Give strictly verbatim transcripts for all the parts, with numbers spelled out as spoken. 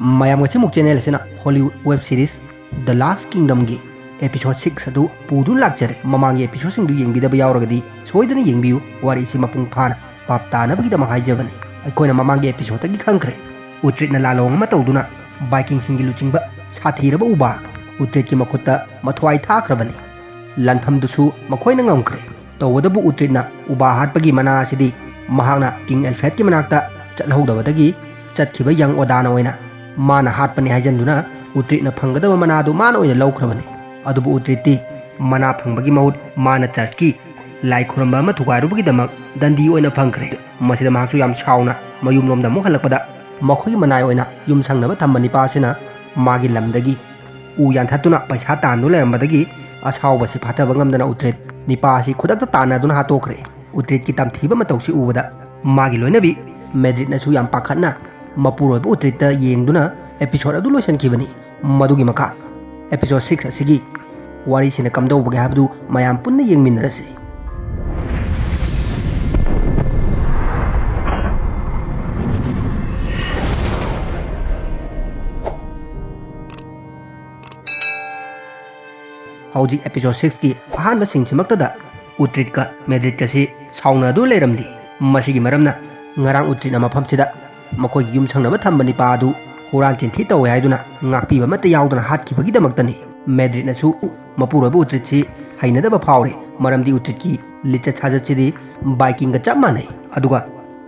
ꯃꯌꯥꯝꯒ ꯆꯤꯃꯨꯛ ꯆꯦꯅꯦꯜ ꯑꯁꯤꯅ Hollywood web series ꯗ ꯂꯥꯁ ꯀꯤꯡꯗꯝꯒꯤ episode six ꯑꯗꯨ ꯄꯨꯗꯨꯅ ꯂꯥꯛꯆꯔꯦ꯫ ꯃꯃꯥꯡꯒꯤ ꯑꯦꯄꯤꯁꯣꯗꯁꯤꯡꯗꯨ ꯌꯦꯡꯕꯤꯗꯕ ꯌꯥꯎꯔꯒꯗꯤ ꯁꯣꯏꯗꯅ ꯌꯦꯡꯕꯤꯌꯨ꯫ ꯋꯥꯔꯤꯁꯤ ꯃꯄꯨꯡ ꯐꯥꯅ ꯚꯥꯞ ꯇꯥꯅꯕꯒꯤꯗꯃꯛ ꯍꯥꯏꯖꯕꯅꯤ꯫ ꯑꯩꯈꯣꯏꯅ ꯃꯃꯥꯡꯒꯤ ꯑꯦꯄꯤꯁꯣꯗꯇꯒꯤ ꯈꯪꯈ꯭ꯔꯦ, ꯎꯇ꯭ꯔꯤꯠꯅ ꯂꯥꯂꯣꯡ ꯑꯃ ꯇꯧꯗꯨꯅ ꯚꯥꯏꯀꯤꯡꯁꯤꯡꯒꯤ ꯂꯨꯆꯤꯡꯕ ꯁꯥꯊꯤꯔꯕ ꯎꯕꯥ ꯎꯇ꯭ꯔꯤꯠꯀꯤ ꯃꯈꯨꯠꯇ ꯃꯊ꯭ꯋꯥꯏ ꯊꯥꯈ꯭ꯔꯕꯅꯤ꯫ ꯂꯥꯟꯐꯝꯗꯨꯁꯨ ꯃꯈꯣꯏꯅ ꯉꯝꯈ꯭ꯔꯦ꯫ ꯇꯧꯕꯇꯕꯨ ꯎꯇ꯭ꯔꯤꯠꯅ ꯎꯕꯥ ꯍꯥꯠꯄꯒꯤ ꯃꯅꯥ ꯑꯁꯤꯗꯤ ꯃꯍꯥꯛꯅ ꯀꯤꯡ ꯑꯦꯜꯐ꯭ꯔꯦꯗꯀꯤ ꯃꯅꯥꯛꯇ ꯆꯠꯍꯧꯗꯕꯗꯒꯤ ꯆꯠꯈꯤꯕ ꯌꯪ ꯑꯣꯗꯥꯅ ꯑꯣꯏꯅ ꯃꯥꯅ ꯍꯥꯠꯄꯅꯤ ꯍꯥꯏꯖꯟꯗꯨꯅ ꯎꯇ꯭ꯔꯤꯠꯅ ꯐꯪꯒꯗꯕ ꯃꯅꯥꯗꯨ ꯃꯥꯅ ꯑꯣꯏꯅ ꯂꯧꯈ꯭ꯔꯕꯅꯤ꯫ ꯑꯗꯨꯕꯨ ꯎꯇ꯭ꯔꯤꯠꯇꯤ ꯃꯅꯥ ꯐꯪꯕꯒꯤ ꯃꯍꯨꯠ ꯃꯥꯅ ꯆꯔꯆꯀꯤ ꯂꯥꯏ ꯈꯨꯔꯨꯝꯕ ꯑꯃ ꯊꯨꯒꯥꯏꯔꯨꯕꯒꯤꯗꯃꯛ ꯗꯟꯗꯤ ꯑꯣꯏꯅ ꯐꯪꯈ꯭ꯔꯦ꯫ ꯃꯁꯤꯗ ꯃꯍꯥꯛꯁꯨ ꯌꯥꯝ ꯁꯥꯎꯅ ꯃꯌꯨꯝꯂꯣꯝꯗ ꯑꯃꯨꯛ ꯍꯜꯂꯛꯄꯗ ꯃꯈꯣꯏꯒꯤ ꯃꯅꯥꯏ ꯑꯣꯏꯅ ꯌꯨꯝ ꯁꯪꯅꯕ ꯊꯝꯕ ꯅꯤꯄꯥ ꯑꯁꯤꯅ ꯃꯥꯒꯤ ꯂꯝꯗꯒꯤ ꯎ ꯌꯥꯟꯊꯠꯇꯨꯅ ꯄꯩꯁꯥ ꯇꯥꯟꯗꯨꯅ ꯂꯩꯔꯝꯕꯗꯒꯤ ꯑꯁꯥꯎꯕꯁꯤ ꯐꯥꯊꯕ ꯉꯝꯗꯅ ꯎꯇ꯭ꯔꯤꯠ ꯅꯤꯄꯥ ꯑꯁꯤ ꯈꯨꯗꯛꯇ ꯇꯥꯟꯅꯗꯨꯅ ꯍꯥꯠꯇꯣꯛꯈ꯭ꯔꯦ꯫ ꯎꯇ꯭ꯔꯤꯠꯀꯤ ꯇꯝꯊꯤꯕ ꯃꯇꯧꯁꯤ ꯎꯕꯗ ꯃꯥꯒꯤ ꯂꯣꯏꯅꯕꯤ ꯃꯦꯗ꯭ꯔꯤꯠꯅꯁꯨ ꯌꯥꯝ ꯄꯥꯈꯠꯅ ꯃꯄꯨꯔꯣꯏꯕ ꯎꯇ꯭ꯔꯤꯠꯇ ꯌꯦꯡꯗꯨꯅ ꯑꯦꯄꯤꯁꯣꯗ ꯑꯗꯨ ꯂꯣꯏꯁꯤꯟꯈꯤꯕꯅꯤ꯫ ꯃꯗꯨꯒꯤ ꯃꯈꯥ ꯑꯦꯄꯤꯁꯣꯗ ꯁꯤꯛꯁ ꯑꯁꯤꯒꯤ ꯋꯥꯔꯤꯁꯤꯅ ꯀꯝꯗꯧꯕꯒꯦ ꯍꯥꯏꯕꯗꯨ ꯃꯌꯥꯝ ꯄꯨꯟꯅ ꯌꯦꯡꯃꯤꯟꯅꯔꯁꯤ꯫ ꯍꯧꯖꯤꯛ ꯑꯦꯄꯤꯁꯣꯗ ꯁꯤꯛꯁꯀꯤ ꯑꯍꯥꯟꯕ ꯁꯤꯟꯁꯤꯃꯛꯇꯗ ꯎꯇ꯭ꯔꯤꯠꯀ ꯃꯦꯗ꯭ꯔꯤꯠꯀꯁꯤ ꯁꯥꯎꯅꯗꯨꯅ ꯂꯩꯔꯝꯂꯤ꯫ ꯃꯁꯤꯒꯤ ꯃꯔꯝꯅ ꯉꯔꯥꯡ ꯎꯇ꯭ꯔꯤꯠꯅ ꯃꯐꯝꯁꯤꯗ ꯃꯈꯣꯏꯒꯤ ꯌꯨꯝ ꯁꯪꯅꯕ ꯊꯝꯕ ꯅꯤꯄꯥ ꯑꯗꯨ ꯍꯨꯔꯥꯟ ꯆꯤꯟꯊꯤ ꯇꯧꯋꯦ ꯍꯥꯏꯗꯨꯅ ꯉꯥꯛꯄꯤꯕ ꯑꯃꯠꯇ ꯌꯥꯎꯗꯅ ꯍꯥꯠꯈꯤꯕꯒꯤꯗꯃꯛꯇꯅꯤ꯫ ꯃꯦꯗ꯭ꯔꯤꯠꯅꯁꯨ ꯃꯄꯨꯔꯣꯏꯕ ꯎꯇ꯭ꯔꯤꯠꯁꯤ ꯍꯩꯅꯗꯕ ꯐꯥꯎꯔꯦ, ꯃꯔꯝꯗꯤ ꯎꯇ꯭ꯔꯤꯠꯀꯤ ꯂꯤꯆꯠ ꯁꯥꯖꯠꯁꯤꯗꯤ ꯚꯥꯏꯀꯤꯡꯒ ꯆꯞ ꯃꯥꯟꯅꯩ꯫ ꯑꯗꯨꯒ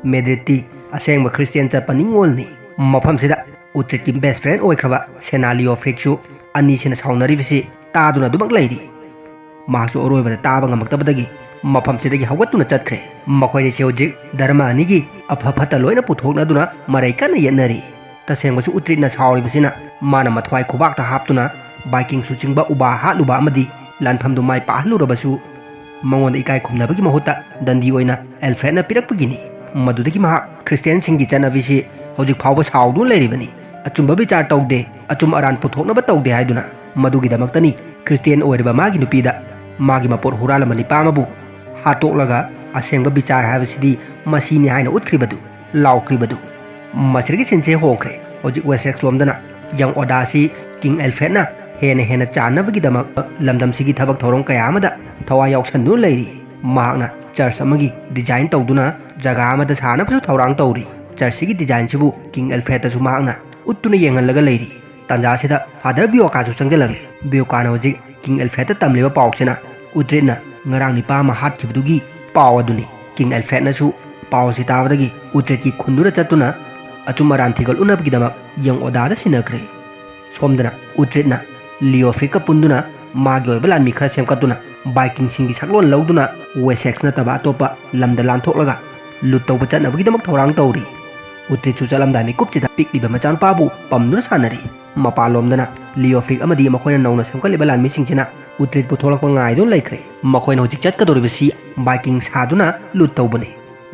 ꯃꯦꯗ꯭ꯔꯤꯠꯇꯤ ꯑꯁꯦꯡꯕ ꯈ꯭ꯔꯤꯁꯇꯤꯌꯥꯟ ꯆꯠꯄ ꯅꯤꯉꯣꯜꯅꯤ꯫ ꯃꯐꯝꯁꯤꯗ ꯎꯇ꯭ꯔꯤꯠꯀꯤ ꯕꯦꯁ ꯐ꯭ꯔꯦꯟ ꯑꯣꯏꯈ꯭ꯔꯕ ꯁꯦꯅꯥ ꯂꯤꯑꯣ ꯐ꯭ꯔꯤꯛꯁꯨ ꯑꯅꯤꯁꯤꯅ ꯁꯥꯎꯅꯔꯤꯕꯁꯤ ꯇꯥꯗꯨꯅ ꯑꯗꯨꯃꯛ ꯂꯩꯔꯤ꯫ ꯃꯍꯥꯛꯁꯨ ꯑꯔꯣꯏꯕꯗ ꯇꯥꯕ ꯉꯝꯃꯛꯇꯕꯗꯒꯤ ꯃꯐꯝꯁꯤꯗꯒꯤ ꯍꯧꯒꯠꯇꯨꯅ ꯆꯠꯈ꯭ꯔꯦ꯫ ꯃꯈꯣꯏꯅꯤꯁꯤ ꯍꯧꯖꯤꯛ ꯙꯔꯃ ꯑꯅꯤꯒꯤ ꯑꯐ ꯐꯠꯇ ꯂꯣꯏꯅ ꯄꯨꯊꯣꯛꯅꯗꯨꯅ ꯃꯔꯩ ꯀꯟꯅ ꯌꯦꯠꯅꯔꯤ꯫ ꯇꯁꯦꯡꯕꯁꯨ ꯎꯇ꯭ꯔꯤꯠꯅ ꯁꯥꯎꯔꯤꯕꯁꯤꯅ ꯃꯥꯅ ꯃꯊ꯭ꯋꯥꯏ ꯈꯨꯕꯥꯛꯇ ꯍꯥꯞꯇꯨꯅ ꯚꯥꯏꯀꯤꯡꯁꯨ ꯆꯤꯡꯕ ꯎꯕꯥ ꯍꯥꯠꯂꯨꯕ ꯑꯃꯗꯤ ꯂꯥꯟꯐꯝꯗꯨ ꯃꯥꯏ ꯄꯥꯛꯍꯜꯂꯨꯔꯕꯁꯨ ꯃꯉꯣꯟꯗ ꯏꯀꯥꯏ ꯈꯨꯝꯅꯕꯒꯤ ꯃꯍꯨꯠꯇ ꯗꯟꯗꯤ ꯑꯣꯏꯅ ꯑꯦꯜꯐ꯭ꯔꯦꯗꯅ ꯄꯤꯔꯛꯄꯒꯤꯅꯤ꯫ ꯃꯗꯨꯗꯒꯤ ꯃꯍꯥꯛ ꯈ꯭ꯔꯤꯁꯇꯤꯌꯥꯟꯁꯤꯡꯒꯤ ꯆꯠꯅꯕꯤꯁꯤ ꯍꯧꯖꯤꯛ ꯐꯥꯎꯕ ꯁꯥꯎꯗꯨꯅ ꯂꯩꯔꯤꯕꯅꯤ꯫ ꯑꯆꯨꯝꯕ ꯕꯤꯆꯥꯔ ꯇꯧꯗꯦ, ꯑꯆꯨꯝ ꯑꯔꯥꯟ ꯄꯨꯊꯣꯛꯅꯕ ꯇꯧꯗꯦ ꯍꯥꯏꯗꯨꯅ꯫ ꯃꯗꯨꯒꯤꯗꯃꯛꯇꯅꯤ ꯈ꯭ꯔꯤꯁꯇꯤꯌꯥꯟ ꯑꯣꯏꯔꯤꯕ ꯃꯥꯒꯤ ꯅꯨꯄꯤꯗ ꯃꯥꯒꯤ ꯃꯄꯣꯠ ꯍꯨꯔꯥꯜꯂꯝꯕ ꯅꯤꯄꯥ ꯑꯃꯕꯨ ꯍꯥꯠꯇꯣꯛꯂꯒ ꯑꯁꯦꯡꯕ ꯕꯤꯆꯥꯔ ꯍꯥꯏꯕꯁꯤꯗꯤ ꯃꯁꯤꯅꯤ ꯍꯥꯏꯅ ꯎꯠꯈ꯭ꯔꯤꯕꯗꯨ, ꯂꯥꯎꯈ꯭ꯔꯤꯕꯗꯨ꯫ ꯃꯁꯤꯗꯒꯤ ꯁꯤꯟꯁꯦ ꯍꯣꯡꯈ꯭ꯔꯦ꯫ ꯍꯧꯖꯤꯛ ꯋꯦꯁꯦꯛꯁ ꯂꯣꯝꯗꯅ ꯌꯪ ꯑꯣꯗꯥꯁꯤ ꯀꯤꯡ ꯑꯦꯜꯐ꯭ꯔꯦꯗꯅ ꯍꯦꯟꯅ ꯍꯦꯟꯅ ꯆꯥꯟꯅꯕꯒꯤꯗꯃꯛ ꯂꯝꯗꯝꯁꯤꯒꯤ ꯊꯕꯛ ꯊꯧꯔꯝ ꯀꯌꯥ ꯑꯃꯗ ꯊꯋꯥꯏ ꯌꯥꯎꯁꯟꯗꯨꯅ ꯂꯩꯔꯤ꯫ ꯃꯍꯥꯛꯅ ꯆꯔꯆ ꯑꯃꯒꯤ ꯗꯤꯖꯥꯏꯟ ꯇꯧꯗꯨꯅ ꯖꯒꯥ ꯑꯃꯗ ꯁꯥꯅꯕꯁꯨ ꯊꯧꯔꯥꯡ ꯇꯧꯔꯤ꯫ ꯆꯔꯆꯁꯤꯒꯤ ꯗꯤꯖꯥꯏꯟꯁꯤꯕꯨ ꯀꯤꯡ ꯑꯦꯜꯐ꯭ꯔꯦꯗꯇꯁꯨ ꯃꯍꯥꯛꯅ ꯎꯠꯇꯨꯅ ꯌꯦꯡꯍꯜꯂꯒ ꯂꯩꯔꯤ꯫ ꯇꯥꯟꯖꯥꯁꯤꯗ ꯐꯥꯗꯔ ꯕꯤꯌꯣꯀꯥꯁꯨ ꯆꯪꯁꯤꯜꯂꯛꯂꯦ꯫ ꯕꯤꯌꯣꯀꯥꯅ ꯍꯧꯖꯤꯛ ꯀꯤꯡ ꯑꯦꯜꯐ꯭ꯔꯦꯗꯇ ꯇꯝꯂꯤꯕ ꯄꯥꯎꯁꯤꯅ ꯎꯗ꯭ꯔꯤꯠꯅ ꯉꯔꯥꯡ ꯅꯤꯄꯥ ꯑꯃ ꯍꯥꯠꯈꯤꯕꯗꯨꯒꯤ ꯄꯥꯎ ꯑꯗꯨꯅꯤ꯫ ꯀꯤꯡ ꯑꯦꯜꯐ꯭ꯔꯦꯗꯅꯁꯨ ꯄꯥꯎ ꯑꯁꯤ ꯇꯥꯕꯗꯒꯤ ꯎꯗ꯭ꯔꯤꯠꯀꯤ ꯈꯨꯟꯗꯨꯗ ꯆꯠꯇꯨꯅ ꯑꯆꯨꯝ ꯑꯔꯥꯟ ꯊꯤꯒꯠꯂꯨꯅꯕꯒꯤꯗꯃꯛ ꯌꯪ ꯑꯣꯗꯥꯗ ꯁꯤꯟꯅꯈ꯭ꯔꯦ꯫ ꯁꯣꯝꯗꯅ ꯎꯗ꯭ꯔꯤꯠꯅ ꯂꯤꯑꯣꯐ꯭ꯔꯤꯛꯀ ꯄꯨꯟꯗꯨꯅ ꯃꯥꯒꯤ ꯑꯣꯏꯕ ꯂꯥꯟꯃꯤ ꯈꯔ ꯁꯦꯝꯒꯠꯇꯨꯅ ꯚꯥꯏꯀꯤꯡꯁꯤꯡꯒꯤ ꯁꯛꯂꯣꯟ ꯂꯧꯗꯨꯅ ꯋꯦꯁꯦꯛꯁ ꯅꯠꯇꯕ ꯑꯇꯣꯞꯄ ꯂꯝꯗ ꯂꯥꯟꯊꯣꯛꯂꯒ ꯂꯨꯠ ꯇꯧꯕ ꯆꯠꯅꯕꯒꯤꯗꯃꯛ ꯊꯧꯔꯥꯡ ꯇꯧꯔꯤ꯫ ꯎꯗ꯭ꯔꯤꯠꯁꯨ ꯆꯠꯂꯝꯗꯥꯏ ꯃꯤꯀꯨꯞꯁꯤꯗ ꯄꯤꯛꯂꯤꯕ ꯃꯆꯥꯅꯨꯄꯥꯕꯨ ꯄꯝꯗꯨꯅ ꯁꯥꯟꯅꯔꯤ꯫ ꯃꯄꯥꯟꯂꯣꯝꯗꯅ ꯂꯤꯑꯣꯐ꯭ꯔꯤꯛ ꯑꯃꯗꯤ ꯃꯈꯣꯏꯅ ꯅꯧꯅ ꯁꯦꯝꯒꯠꯂꯤꯕ ꯂꯥꯟꯃꯤꯁꯤꯡꯁꯤꯅ ꯎꯗ꯭ꯔꯤꯠꯄꯨ ꯊꯣꯛꯂꯛꯄ ꯉꯥꯏꯗꯨꯅ ꯂꯩꯈ꯭ꯔꯦ꯫ ꯃꯈꯣꯏꯅ ꯍꯧꯖꯤꯛ ꯆꯠꯀꯗꯧꯔꯤꯕꯁꯤ ꯚꯥꯏꯀꯤꯡ ꯁꯥꯗꯨꯅ ꯂꯨꯠ ꯇꯧꯕꯅꯤ꯫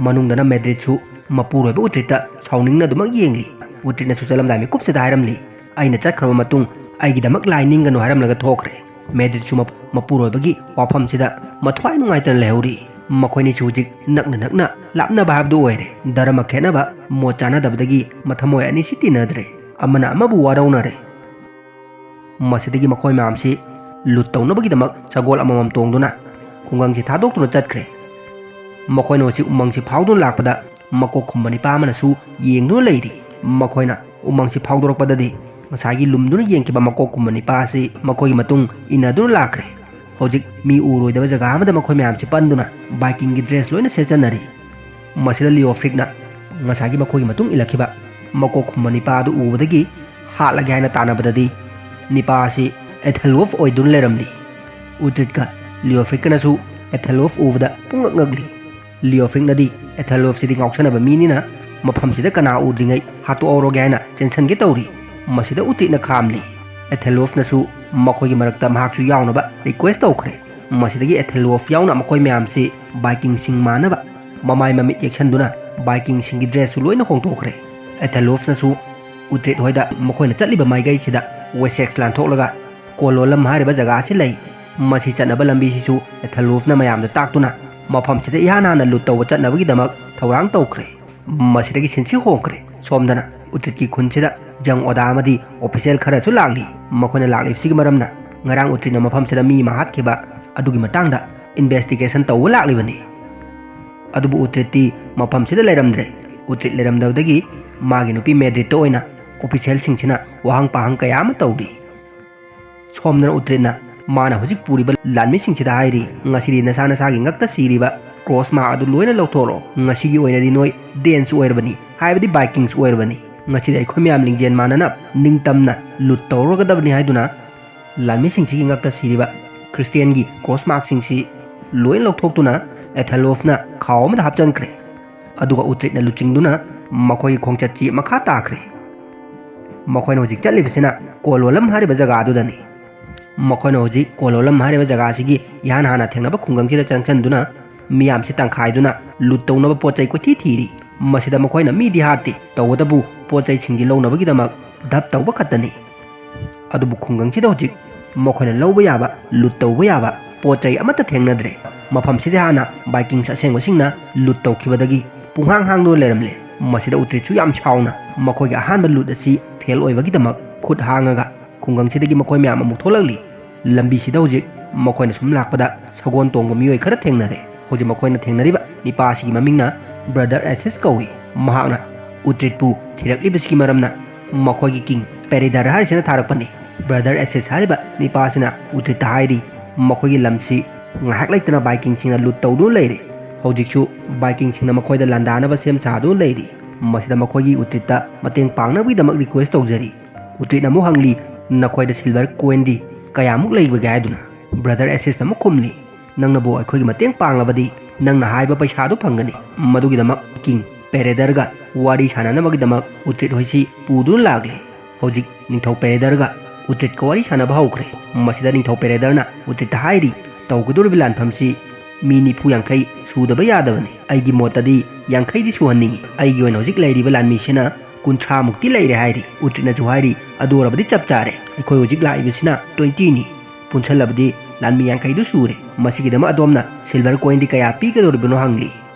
ꯃꯅꯨꯡꯗꯅ ꯃꯦꯗ꯭ꯔꯤꯠꯁꯨ ꯃꯄꯨꯔꯣꯏꯕ ꯎꯗ꯭ꯔꯤꯠꯇ ꯁꯥꯎꯅꯤꯡꯅ ꯑꯗꯨꯃꯛ ꯌꯦꯡꯂꯤ꯫ ꯎꯗ꯭ꯔꯤꯠꯅꯁꯨ ꯆꯠꯂꯝꯗꯥꯏ ꯃꯤꯀꯨꯞꯁꯤꯗ ꯍꯥꯏꯔꯝꯂꯤ, "ꯑꯩꯅ ꯆꯠꯈ꯭ꯔꯕ ꯃꯇꯨꯡ ꯑꯩꯒꯤꯗꯃꯛ ꯂꯥꯏ ꯅꯤꯡꯒꯅꯨ" ꯍꯥꯏꯔꯝꯂꯒ ꯊꯣꯛꯈ꯭ꯔꯦ꯫ ꯃꯦꯗ꯭ꯔꯤꯠꯁꯨ ꯃꯞ-, ꯃꯄꯨꯔꯣꯏꯕꯒꯤ ꯋꯥꯐꯝꯁꯤꯗ ꯃꯊ꯭ꯋꯥꯏ ꯅꯨꯡꯉꯥꯏꯇꯅ ꯂꯩꯍꯧꯔꯤ꯫ ꯃꯈꯣꯏꯅꯤꯁꯨ ꯍꯧꯖꯤꯛ ꯅꯛꯅ ꯅꯛꯅ ꯂꯥꯞꯅꯕ ꯍꯥꯏꯕꯗꯨ ꯑꯣꯏꯔꯦ꯫ ꯙꯔꯃ ꯈꯦꯠꯅꯕ, ꯃꯣꯠ ꯆꯥꯅꯗꯕꯗꯒꯤ ꯃꯊꯃꯣꯏ ꯑꯅꯤꯁꯤ ꯇꯤꯟꯅꯗ꯭ꯔꯦ꯫ ꯑꯃꯅ ꯑꯃꯕꯨ ꯋꯥꯔꯧꯅꯔꯦ꯫ ꯃꯁꯤꯗꯒꯤ ꯃꯈꯣꯏ ꯃꯌꯥꯝꯁꯤ ꯂꯨꯠ ꯇꯧꯅꯕꯒꯤꯗꯃꯛ ꯁꯒꯣꯜ ꯑꯃꯃꯝ ꯇꯣꯡꯗꯨꯅ ꯈꯨꯡꯒꯪꯁꯤ ꯊꯥꯗꯣꯛꯇꯨꯅ ꯆꯠꯈ꯭ꯔꯦ꯫ ꯃꯈꯣꯏꯅ ꯍꯧꯖꯤꯛ ꯎꯃꯪꯁꯤ ꯐꯥꯎꯗꯨꯅ ꯂꯥꯛꯄꯗ ꯃꯀꯣꯛ ꯈꯨꯝꯕ ꯅꯤꯄꯥ ꯑꯃꯅꯁꯨ ꯌꯦꯡꯗꯨꯅ ꯂꯩꯔꯤ꯫ ꯃꯈꯣꯏꯅ ꯎꯃꯪꯁꯤ ꯐꯥꯎꯗꯣꯔꯛꯄꯗꯗꯤ ꯉꯁꯥꯏꯒꯤ ꯂꯨꯝꯗꯨꯅ ꯌꯦꯡꯈꯤꯕ ꯃꯀꯣꯛ ꯈꯨꯝꯕ ꯅꯤꯄꯥ ꯑꯁꯤ ꯃꯈꯣꯏꯒꯤ ꯃꯇꯨꯡ ꯏꯟꯅꯗꯨꯅ ꯂꯥꯛꯈ꯭ꯔꯦ꯫ ꯍꯧꯖꯤꯛ ꯃꯤ ꯎꯔꯣꯏꯗꯕ ꯖꯒꯥ ꯑꯃꯗ ꯃꯈꯣꯏ ꯃꯌꯥꯝꯁꯤ ꯄꯟꯗꯨꯅ ꯚꯥꯏꯀꯤꯡꯒꯤ ꯗ꯭ꯔꯦꯁ ꯂꯣꯏꯅ ꯁꯦꯠꯆꯟꯅꯔꯤ꯫ ꯃꯁꯤꯗ ꯂꯤꯑꯣꯐ꯭ꯔꯤꯛꯅ ꯉꯁꯥꯏꯒꯤ ꯃꯈꯣꯏꯒꯤ ꯃꯇꯨꯡ ꯏꯜꯂꯛꯈꯤꯕ ꯃꯀꯣꯛ ꯈꯨꯝꯕ ꯅꯤꯄꯥ ꯑꯗꯨ ꯎꯕꯗꯒꯤ ꯍꯥꯠꯂꯒꯦ ꯍꯥꯏꯅ ꯇꯥꯟꯅꯕꯗꯗꯤ ꯅꯤꯄꯥ ꯑꯁꯤ ꯑꯦꯊꯦꯜꯋꯣꯐ ꯑꯣꯏꯗꯨꯅ ꯂꯩꯔꯝꯂꯤ꯫ ꯎꯗ꯭ꯔꯤꯠꯀ ꯂꯤꯑꯣꯐ꯭ꯔꯤꯛꯀꯅꯁꯨ ꯑꯦꯊꯦꯜꯋꯣꯐ ꯎꯕꯗ ꯄꯨꯡꯉꯛ ꯉꯛꯂꯤ꯫ ꯂꯤꯑꯣꯐ꯭ꯔꯤꯛꯅꯗꯤ ꯑꯦꯊꯦꯜꯋꯣꯐꯁꯤꯗꯤ ꯉꯥꯎꯁꯟꯅꯕ ꯃꯤꯅꯤꯅ ꯃꯐꯝꯁꯤꯗ ꯀꯅꯥ ꯎꯗ꯭ꯔꯤꯉꯩ ꯍꯥꯠꯇꯣꯛꯍꯧꯔꯣꯒꯦ ꯍꯥꯏꯅ ꯆꯦꯟꯁꯟꯒꯦ ꯇꯧꯔꯤ꯫ ꯃꯁꯤꯗ ꯎꯗ꯭ꯔꯤꯠꯅ ꯈꯥꯝꯂꯤ꯫ ꯑꯦꯊꯦꯜꯋꯣꯐꯅꯁꯨ ꯃꯈꯣꯏꯒꯤ ꯃꯔꯛꯇ ꯃꯍꯥꯛꯁꯨ ꯌꯥꯎꯅꯕ ꯔꯤꯀ꯭ꯋꯦꯁ ꯇꯧꯈ꯭ꯔꯦ꯫ ꯃꯁꯤꯗꯒꯤ ꯑꯦꯊꯦꯜꯋꯣꯐ ꯌꯥꯎꯅ ꯃꯈꯣꯏ ꯃꯌꯥꯝꯁꯤ ꯚꯥꯏꯀꯤꯡꯁꯤꯡ ꯃꯥꯟꯅꯕ ꯃꯃꯥꯏ ꯃꯃꯤꯠ ꯌꯦꯛꯁꯟꯗꯨꯅ ꯚꯥꯏꯀꯤꯡꯁꯤꯡꯒꯤ ꯗ꯭ꯔꯦꯁꯁꯨ ꯂꯣꯏꯅ ꯍꯣꯡꯗꯣꯛꯈ꯭ꯔꯦ꯫ ꯑꯦꯊꯦꯜꯋꯣꯐꯅꯁꯨ ꯎꯗ꯭ꯔꯤꯠ ꯍꯣꯏꯗ ꯃꯈꯣꯏꯅ ꯆꯠꯂꯤꯕ ꯃꯥꯏꯀꯩꯁꯤꯗ ꯋꯦꯁꯦꯛꯁ ꯂꯥꯟꯊꯣꯛꯂꯒ ꯀꯣꯂꯣꯂꯝ ꯍꯥꯏꯔꯤꯕ ꯖꯒꯥ ꯑꯁꯤ ꯂꯩ꯫ ꯃꯁꯤ ꯆꯠꯅꯕ ꯂꯝꯕꯤꯁꯤꯁꯨ ꯑꯦꯊꯦꯜꯋꯣꯐꯅ ꯃꯌꯥꯝꯗ ꯇꯥꯛꯇꯨꯅ ꯃꯐꯝꯁꯤꯗ ꯏꯍꯥꯟ ꯍꯥꯟꯅ ꯂꯨꯠ ꯇꯧꯕ ꯆꯠꯅꯕꯒꯤꯗꯃꯛ ꯊꯧꯔꯥꯡ ꯇꯧꯈ꯭ꯔꯦ꯫ ꯃꯁꯤꯗꯒꯤ ꯁꯤꯟꯁꯤ ꯍꯣꯡꯈ꯭ꯔꯦ꯫ ꯁꯣꯝꯗꯅ ꯎꯇ꯭ꯔꯤꯠꯀꯤ ꯈꯨꯟꯁꯤꯗ ꯌꯪ ꯑꯣꯗꯥ ꯑꯃꯗꯤ ꯑꯣꯐꯤꯁꯤꯌꯦꯜ ꯈꯔꯁꯨ ꯂꯥꯛꯂꯤ꯫ ꯃꯈꯣꯏꯅ ꯂꯥꯛꯂꯤꯕꯁꯤꯒꯤ ꯃꯔꯝꯅ ꯉꯔꯥꯡ ꯎꯇ꯭ꯔꯤꯠꯅ ꯃꯐꯝꯁꯤꯗ ꯃꯤ ꯑꯃ ꯍꯥꯠꯈꯤꯕ ꯑꯗꯨꯒꯤ ꯃꯇꯥꯡꯗ ꯏꯟꯚꯦꯁꯇꯤꯒꯦꯁꯟ ꯇꯧꯕ ꯂꯥꯛꯂꯤꯕꯅꯤ꯫ ꯑꯗꯨꯕꯨ ꯎꯇ꯭ꯔꯤꯠꯇꯤ ꯃꯐꯝꯁꯤꯗ ꯂꯩꯔꯝꯗ꯭ꯔꯦ꯫ ꯎꯇ꯭ꯔꯤꯠ ꯂꯩꯔꯝꯗꯕꯗꯒꯤ ꯃꯥꯒꯤ ꯅꯨꯄꯤ ꯃꯦꯗ꯭ꯔꯤꯠꯇ ꯑꯣꯏꯅ ꯑꯣꯐꯤꯁꯤꯌꯦꯜꯁꯤꯡꯁꯤꯅ ꯋꯥꯍꯪ ꯄꯥꯍꯪ ꯀꯌꯥ ꯑꯃ ꯇꯧꯔꯤ꯫ ꯁꯣꯝꯗꯅ ꯎꯇ꯭ꯔꯤꯠꯅ ꯃꯥꯅ ꯍꯧꯖꯤꯛ ꯄꯨꯔꯤꯕ ꯂꯥꯟꯃꯤꯁꯤꯡꯁꯤꯗ ꯍꯥꯏꯔꯤ, "ꯉꯁꯤꯗꯤ ꯅꯁꯥ ꯅꯁꯥꯒꯤ ꯉꯛꯇ ꯁꯤꯔꯤꯕ ꯀ꯭ꯔꯣꯁ ꯃꯥꯔꯛ ꯑꯗꯨ ꯂꯣꯏꯅ ꯂꯧꯊꯣꯛꯔꯣ꯫ ꯉꯁꯤꯒꯤ ꯑꯣꯏꯅꯗꯤ ꯅꯣꯏ ꯗꯦꯟꯁ ꯑꯣꯏꯔꯕꯅꯤ, ꯍꯥꯏꯕꯗꯤ ꯕꯥꯏꯀꯤꯡꯁ ꯑꯣꯏꯔꯕꯅꯤ꯫ ꯉꯁꯤꯗꯤ ꯑꯩꯈꯣꯏ ꯃꯌꯥꯝ ꯂꯤꯡꯖꯦꯜ ꯃꯥꯟꯅꯅ ꯅꯤꯡꯇꯝꯅ ꯂꯨꯠ ꯇꯧꯔꯒꯗꯕꯅꯤ" ꯍꯥꯏꯗꯨꯅ ꯂꯥꯟꯃꯤꯁꯤꯡꯁꯤꯒꯤ ꯉꯛꯇ ꯁꯤꯔꯤꯕ ꯈ꯭ꯔꯤꯁꯇꯤꯌꯥꯟꯒꯤ ꯀ꯭ꯔꯣꯁ ꯃꯥꯔꯛꯁꯤꯡꯁꯤ ꯂꯣꯏꯅ ꯂꯧꯊꯣꯛꯇꯨꯅ ꯑꯦꯊꯦꯂꯣꯐꯅ ꯈꯥꯎ ꯑꯃꯗ ꯍꯥꯞꯆꯤꯟꯈ꯭ꯔꯦ꯫ ꯑꯗꯨꯒ ꯎꯇ꯭ꯔꯤꯠꯅ ꯂꯨꯆꯤꯡꯗꯨꯅ ꯃꯈꯣꯏꯒꯤ ꯈꯣꯡꯆꯠꯁꯤ ꯃꯈꯥ ꯇꯥꯈ꯭ꯔꯦ꯫ ꯃꯈꯣꯏꯅ ꯍꯧꯖꯤꯛ ꯆꯠꯂꯤꯕꯁꯤꯅ ꯀꯣꯂꯣꯂꯝ ꯍꯥꯏꯔꯤꯕ ꯖꯒꯥ ꯑꯗꯨꯗꯅꯤ꯫ ꯃꯈꯣꯏꯅ ꯍꯧꯖꯤꯛ ꯀꯣꯂꯣꯂꯝ ꯍꯥꯏꯔꯤꯕ ꯖꯒꯥ ꯑꯁꯤꯒꯤ ꯏꯍꯥꯟ ꯍꯥꯟꯅ ꯊꯦꯡꯅꯕ ꯈꯨꯡꯒꯪꯁꯤꯗ ꯆꯪꯁꯤꯟꯗꯨꯅ ꯃꯤꯌꯥꯝꯁꯤ ꯇꯪꯈꯥꯏꯗꯨꯅ ꯂꯨꯠ ꯇꯧꯅꯕ ꯄꯣꯠ ꯆꯩ ꯀꯣꯏꯊꯤ ꯊꯤꯔꯤ꯫ ꯃꯁꯤꯗ ꯃꯈꯣꯏꯅ ꯃꯤꯗꯤ ꯍꯥꯠꯇꯦ, ꯇꯧꯕꯇꯕꯨ ꯄꯣꯠ ꯆꯩꯁꯤꯡꯁꯤ ꯂꯧꯅꯕꯒꯤꯗꯃꯛ ꯙꯞ ꯇꯧꯕ ꯈꯛꯇꯅꯤ꯫ ꯑꯗꯨꯕꯨ ꯈꯨꯡꯒꯪꯁꯤꯗ ꯍꯧꯖꯤꯛ ꯃꯈꯣꯏꯅ ꯂꯧꯕ ꯌꯥꯕ, ꯂꯨꯠ ꯇꯧꯕ ꯌꯥꯕ ꯄꯣꯠ ꯆꯩ ꯑꯃꯠꯇ ꯊꯦꯡꯅꯗ꯭ꯔꯦ꯫ ꯃꯐꯝꯁꯤꯗ ꯍꯥꯟꯅ ꯕꯥꯏꯀꯤꯡꯁ ꯑꯁꯦꯡꯕꯁꯤꯡꯅ ꯂꯨꯠ ꯇꯧꯈꯤꯕꯗꯒꯤ ꯄꯨꯡꯍꯥꯡ ꯍꯥꯡꯗꯨꯅ ꯂꯩꯔꯝꯂꯦ꯫ ꯃꯁꯤꯗ ꯎꯇ꯭ꯔꯤꯠꯁꯨ ꯌꯥꯝ ꯁꯥꯎꯅ ꯃꯈꯣꯏꯒꯤ ꯑꯍꯥꯟꯕ ꯂꯨꯠ ꯑꯁꯤ ꯐꯦꯜ ꯑꯣꯏꯕꯒꯤꯗꯃꯛ ꯈꯨꯠ ꯍꯥꯡꯉꯒ ꯈꯨꯡꯒꯪꯁꯤꯗꯒꯤ ꯃꯈꯣꯏ ꯃꯌꯥꯝ ꯑꯃꯨꯛ ꯊꯣꯛꯂꯛꯂꯤ꯫ ꯂꯝꯕꯤꯁꯤꯗ ꯍꯧꯖꯤꯛ ꯃꯈꯣꯏꯅ ꯁꯨꯝ ꯂꯥꯛꯄꯗ ꯁꯒꯣꯜ ꯇꯣꯡꯕ ꯃꯤꯑꯣꯏ ꯈꯔ ꯊꯦꯡꯅꯔꯦ꯫ ꯍꯧꯖꯤꯛ ꯃꯈꯣꯏꯅ ꯊꯦꯡꯅꯔꯤꯕ ꯅꯤꯄꯥ ꯑꯁꯤꯒꯤ ꯃꯃꯤꯡꯅ ꯕ꯭ꯔꯗꯔ ꯑꯦꯁꯤꯁ ꯀꯧꯏ꯫ ꯃꯍꯥꯛꯅ ꯎꯇ꯭ꯔꯤꯠꯄꯨ ꯊꯤꯔꯛꯂꯤꯕꯁꯤꯒꯤ ꯃꯔꯝꯅ ꯃꯈꯣꯏꯒꯤ ꯀꯤꯡ ꯄꯦꯔꯤꯗꯔ ꯍꯥꯏꯔꯤꯁꯤꯅ ꯊꯥꯔꯛꯄꯅꯤ꯫ ꯕ꯭ꯔꯗꯔ ꯑꯦꯁꯤꯁ ꯍꯥꯏꯔꯤꯕ ꯅꯤꯄꯥ ꯑꯁꯤꯅ ꯎꯇ꯭ꯔꯤꯠꯇ ꯍꯥꯏꯔꯤ, ꯃꯈꯣꯏꯒꯤ ꯂꯝꯁꯤ ꯉꯥꯏꯍꯥꯛ ꯂꯩꯇꯅ ꯕꯥꯏꯀꯤꯡꯁꯤꯡꯅ ꯂꯨꯠ ꯇꯧꯗꯨꯅ ꯂꯩꯔꯦ꯫ ꯍꯧꯖꯤꯛꯁꯨ ꯕꯥꯏꯀꯤꯡꯁꯤꯡꯅ ꯃꯈꯣꯏꯗ ꯂꯥꯟꯗꯥꯅꯕ ꯁꯦꯝ ꯁꯥꯗꯨꯅ ꯂꯩꯔꯤ꯫ ꯃꯁꯤꯗ ꯃꯈꯣꯏꯒꯤ ꯎꯇ꯭ꯔꯤꯠꯇ ꯃꯇꯦꯡ ꯄꯥꯡꯅꯕꯒꯤꯗꯃꯛ ꯔꯤꯀ꯭ꯋꯦꯁ ꯇꯧꯖꯔꯤ꯫ ꯎꯇ꯭ꯔꯤꯠꯅ ꯑꯃꯨꯛ ꯍꯪꯂꯤ, "ꯅꯈꯣꯏꯗ ꯁꯤꯜꯚꯔ ꯀꯣꯏꯟꯗꯤ ꯀꯌꯥꯃꯨꯛ ꯂꯩꯕꯒꯦ?" ꯍꯥꯏꯗꯨꯅ꯫ ꯕ꯭ꯔꯗꯔ ꯑꯦꯁꯤꯁꯅ ꯑꯃꯨꯛ ꯈꯨꯝꯂꯤ, "ꯅꯪꯅꯕꯨ ꯑꯩꯈꯣꯏꯒꯤ ꯃꯇꯦꯡ ꯄꯥꯡꯂꯕꯗꯤ ꯅꯪꯅ ꯍꯥꯏꯕ ꯄꯩꯁꯥꯗꯨ ꯐꯪꯒꯅꯤ꯫ ꯃꯗꯨꯒꯤꯗꯃꯛ ꯀꯤꯡ ꯄꯦꯔꯦꯗꯔꯒ ꯋꯥꯔꯤ ꯁꯥꯟꯅꯅꯕꯒꯤꯗꯃꯛ ꯎꯇ꯭ꯔꯤꯠ ꯍꯣꯏꯁꯤ ꯄꯨꯗꯨꯅ ꯂꯥꯛꯂꯦ꯫" ꯍꯧꯖꯤꯛ ꯅꯤꯡꯊꯧ ꯄꯦꯔꯦꯗꯔꯒ ꯎꯇ꯭ꯔꯤꯠꯀ ꯋꯥꯔꯤ ꯁꯥꯟꯅꯕ ꯍꯧꯈ꯭ꯔꯦ꯫ ꯃꯁꯤꯗ ꯅꯤꯡꯊꯧ ꯄꯦꯔꯦꯗꯔꯅ ꯎꯇ꯭ꯔꯤꯠꯇ ꯍꯥꯏꯔꯤ, "ꯇꯧꯒꯗꯧꯔꯤꯕ ꯂꯥꯟꯐꯝꯁꯤ ꯃꯤ ꯅꯤꯐꯨ ꯌꯥꯡꯈꯩ ꯁꯨꯗꯕ ꯌꯥꯗꯕꯅꯤ꯫ ꯑꯩꯒꯤ ꯃꯣꯠꯇꯗꯤ ꯌꯥꯡꯈꯩꯗꯤ ꯁꯨꯍꯟꯅꯤꯡꯏ꯫ ꯑꯩꯒꯤ ꯑꯣꯏꯅ ꯍꯧꯖꯤꯛ ꯂꯩꯔꯤꯕ ꯂꯥꯟꯃꯤꯁꯤꯅ ꯀꯨꯟꯊ꯭ꯔꯥ ꯃꯨꯛꯇꯤ ꯂꯩꯔꯦ" ꯍꯥꯏꯔꯤ꯫ ꯎꯇ꯭ꯔꯤꯠꯅꯁꯨ ꯍꯥꯏꯔꯤ, "ꯑꯗꯨ ꯑꯣꯏꯔꯕꯗꯤ ꯆꯞ ꯆꯥꯔꯦ꯫ ꯑꯩꯈꯣꯏ ꯍꯧꯖꯤꯛ ꯂꯥꯛꯏꯕꯁꯤꯅ ꯇ꯭ꯋꯦꯟꯇꯤꯅꯤ꯫ ꯄꯨꯟꯁꯜꯂꯕꯗꯤ ꯂꯥꯟꯃꯤ ꯌꯥꯡꯈꯩꯗꯨ ꯁꯨꯔꯦ꯫ ꯃꯁꯤꯒꯤꯗꯃꯛ ꯑꯗꯣꯝꯅ ꯁꯤꯜꯚꯔ ꯀꯣꯏꯟꯗꯤ ꯀꯌꯥ ꯄꯤꯒꯗꯧꯔꯤꯕꯅꯣ?" ꯍꯪꯂꯤ꯫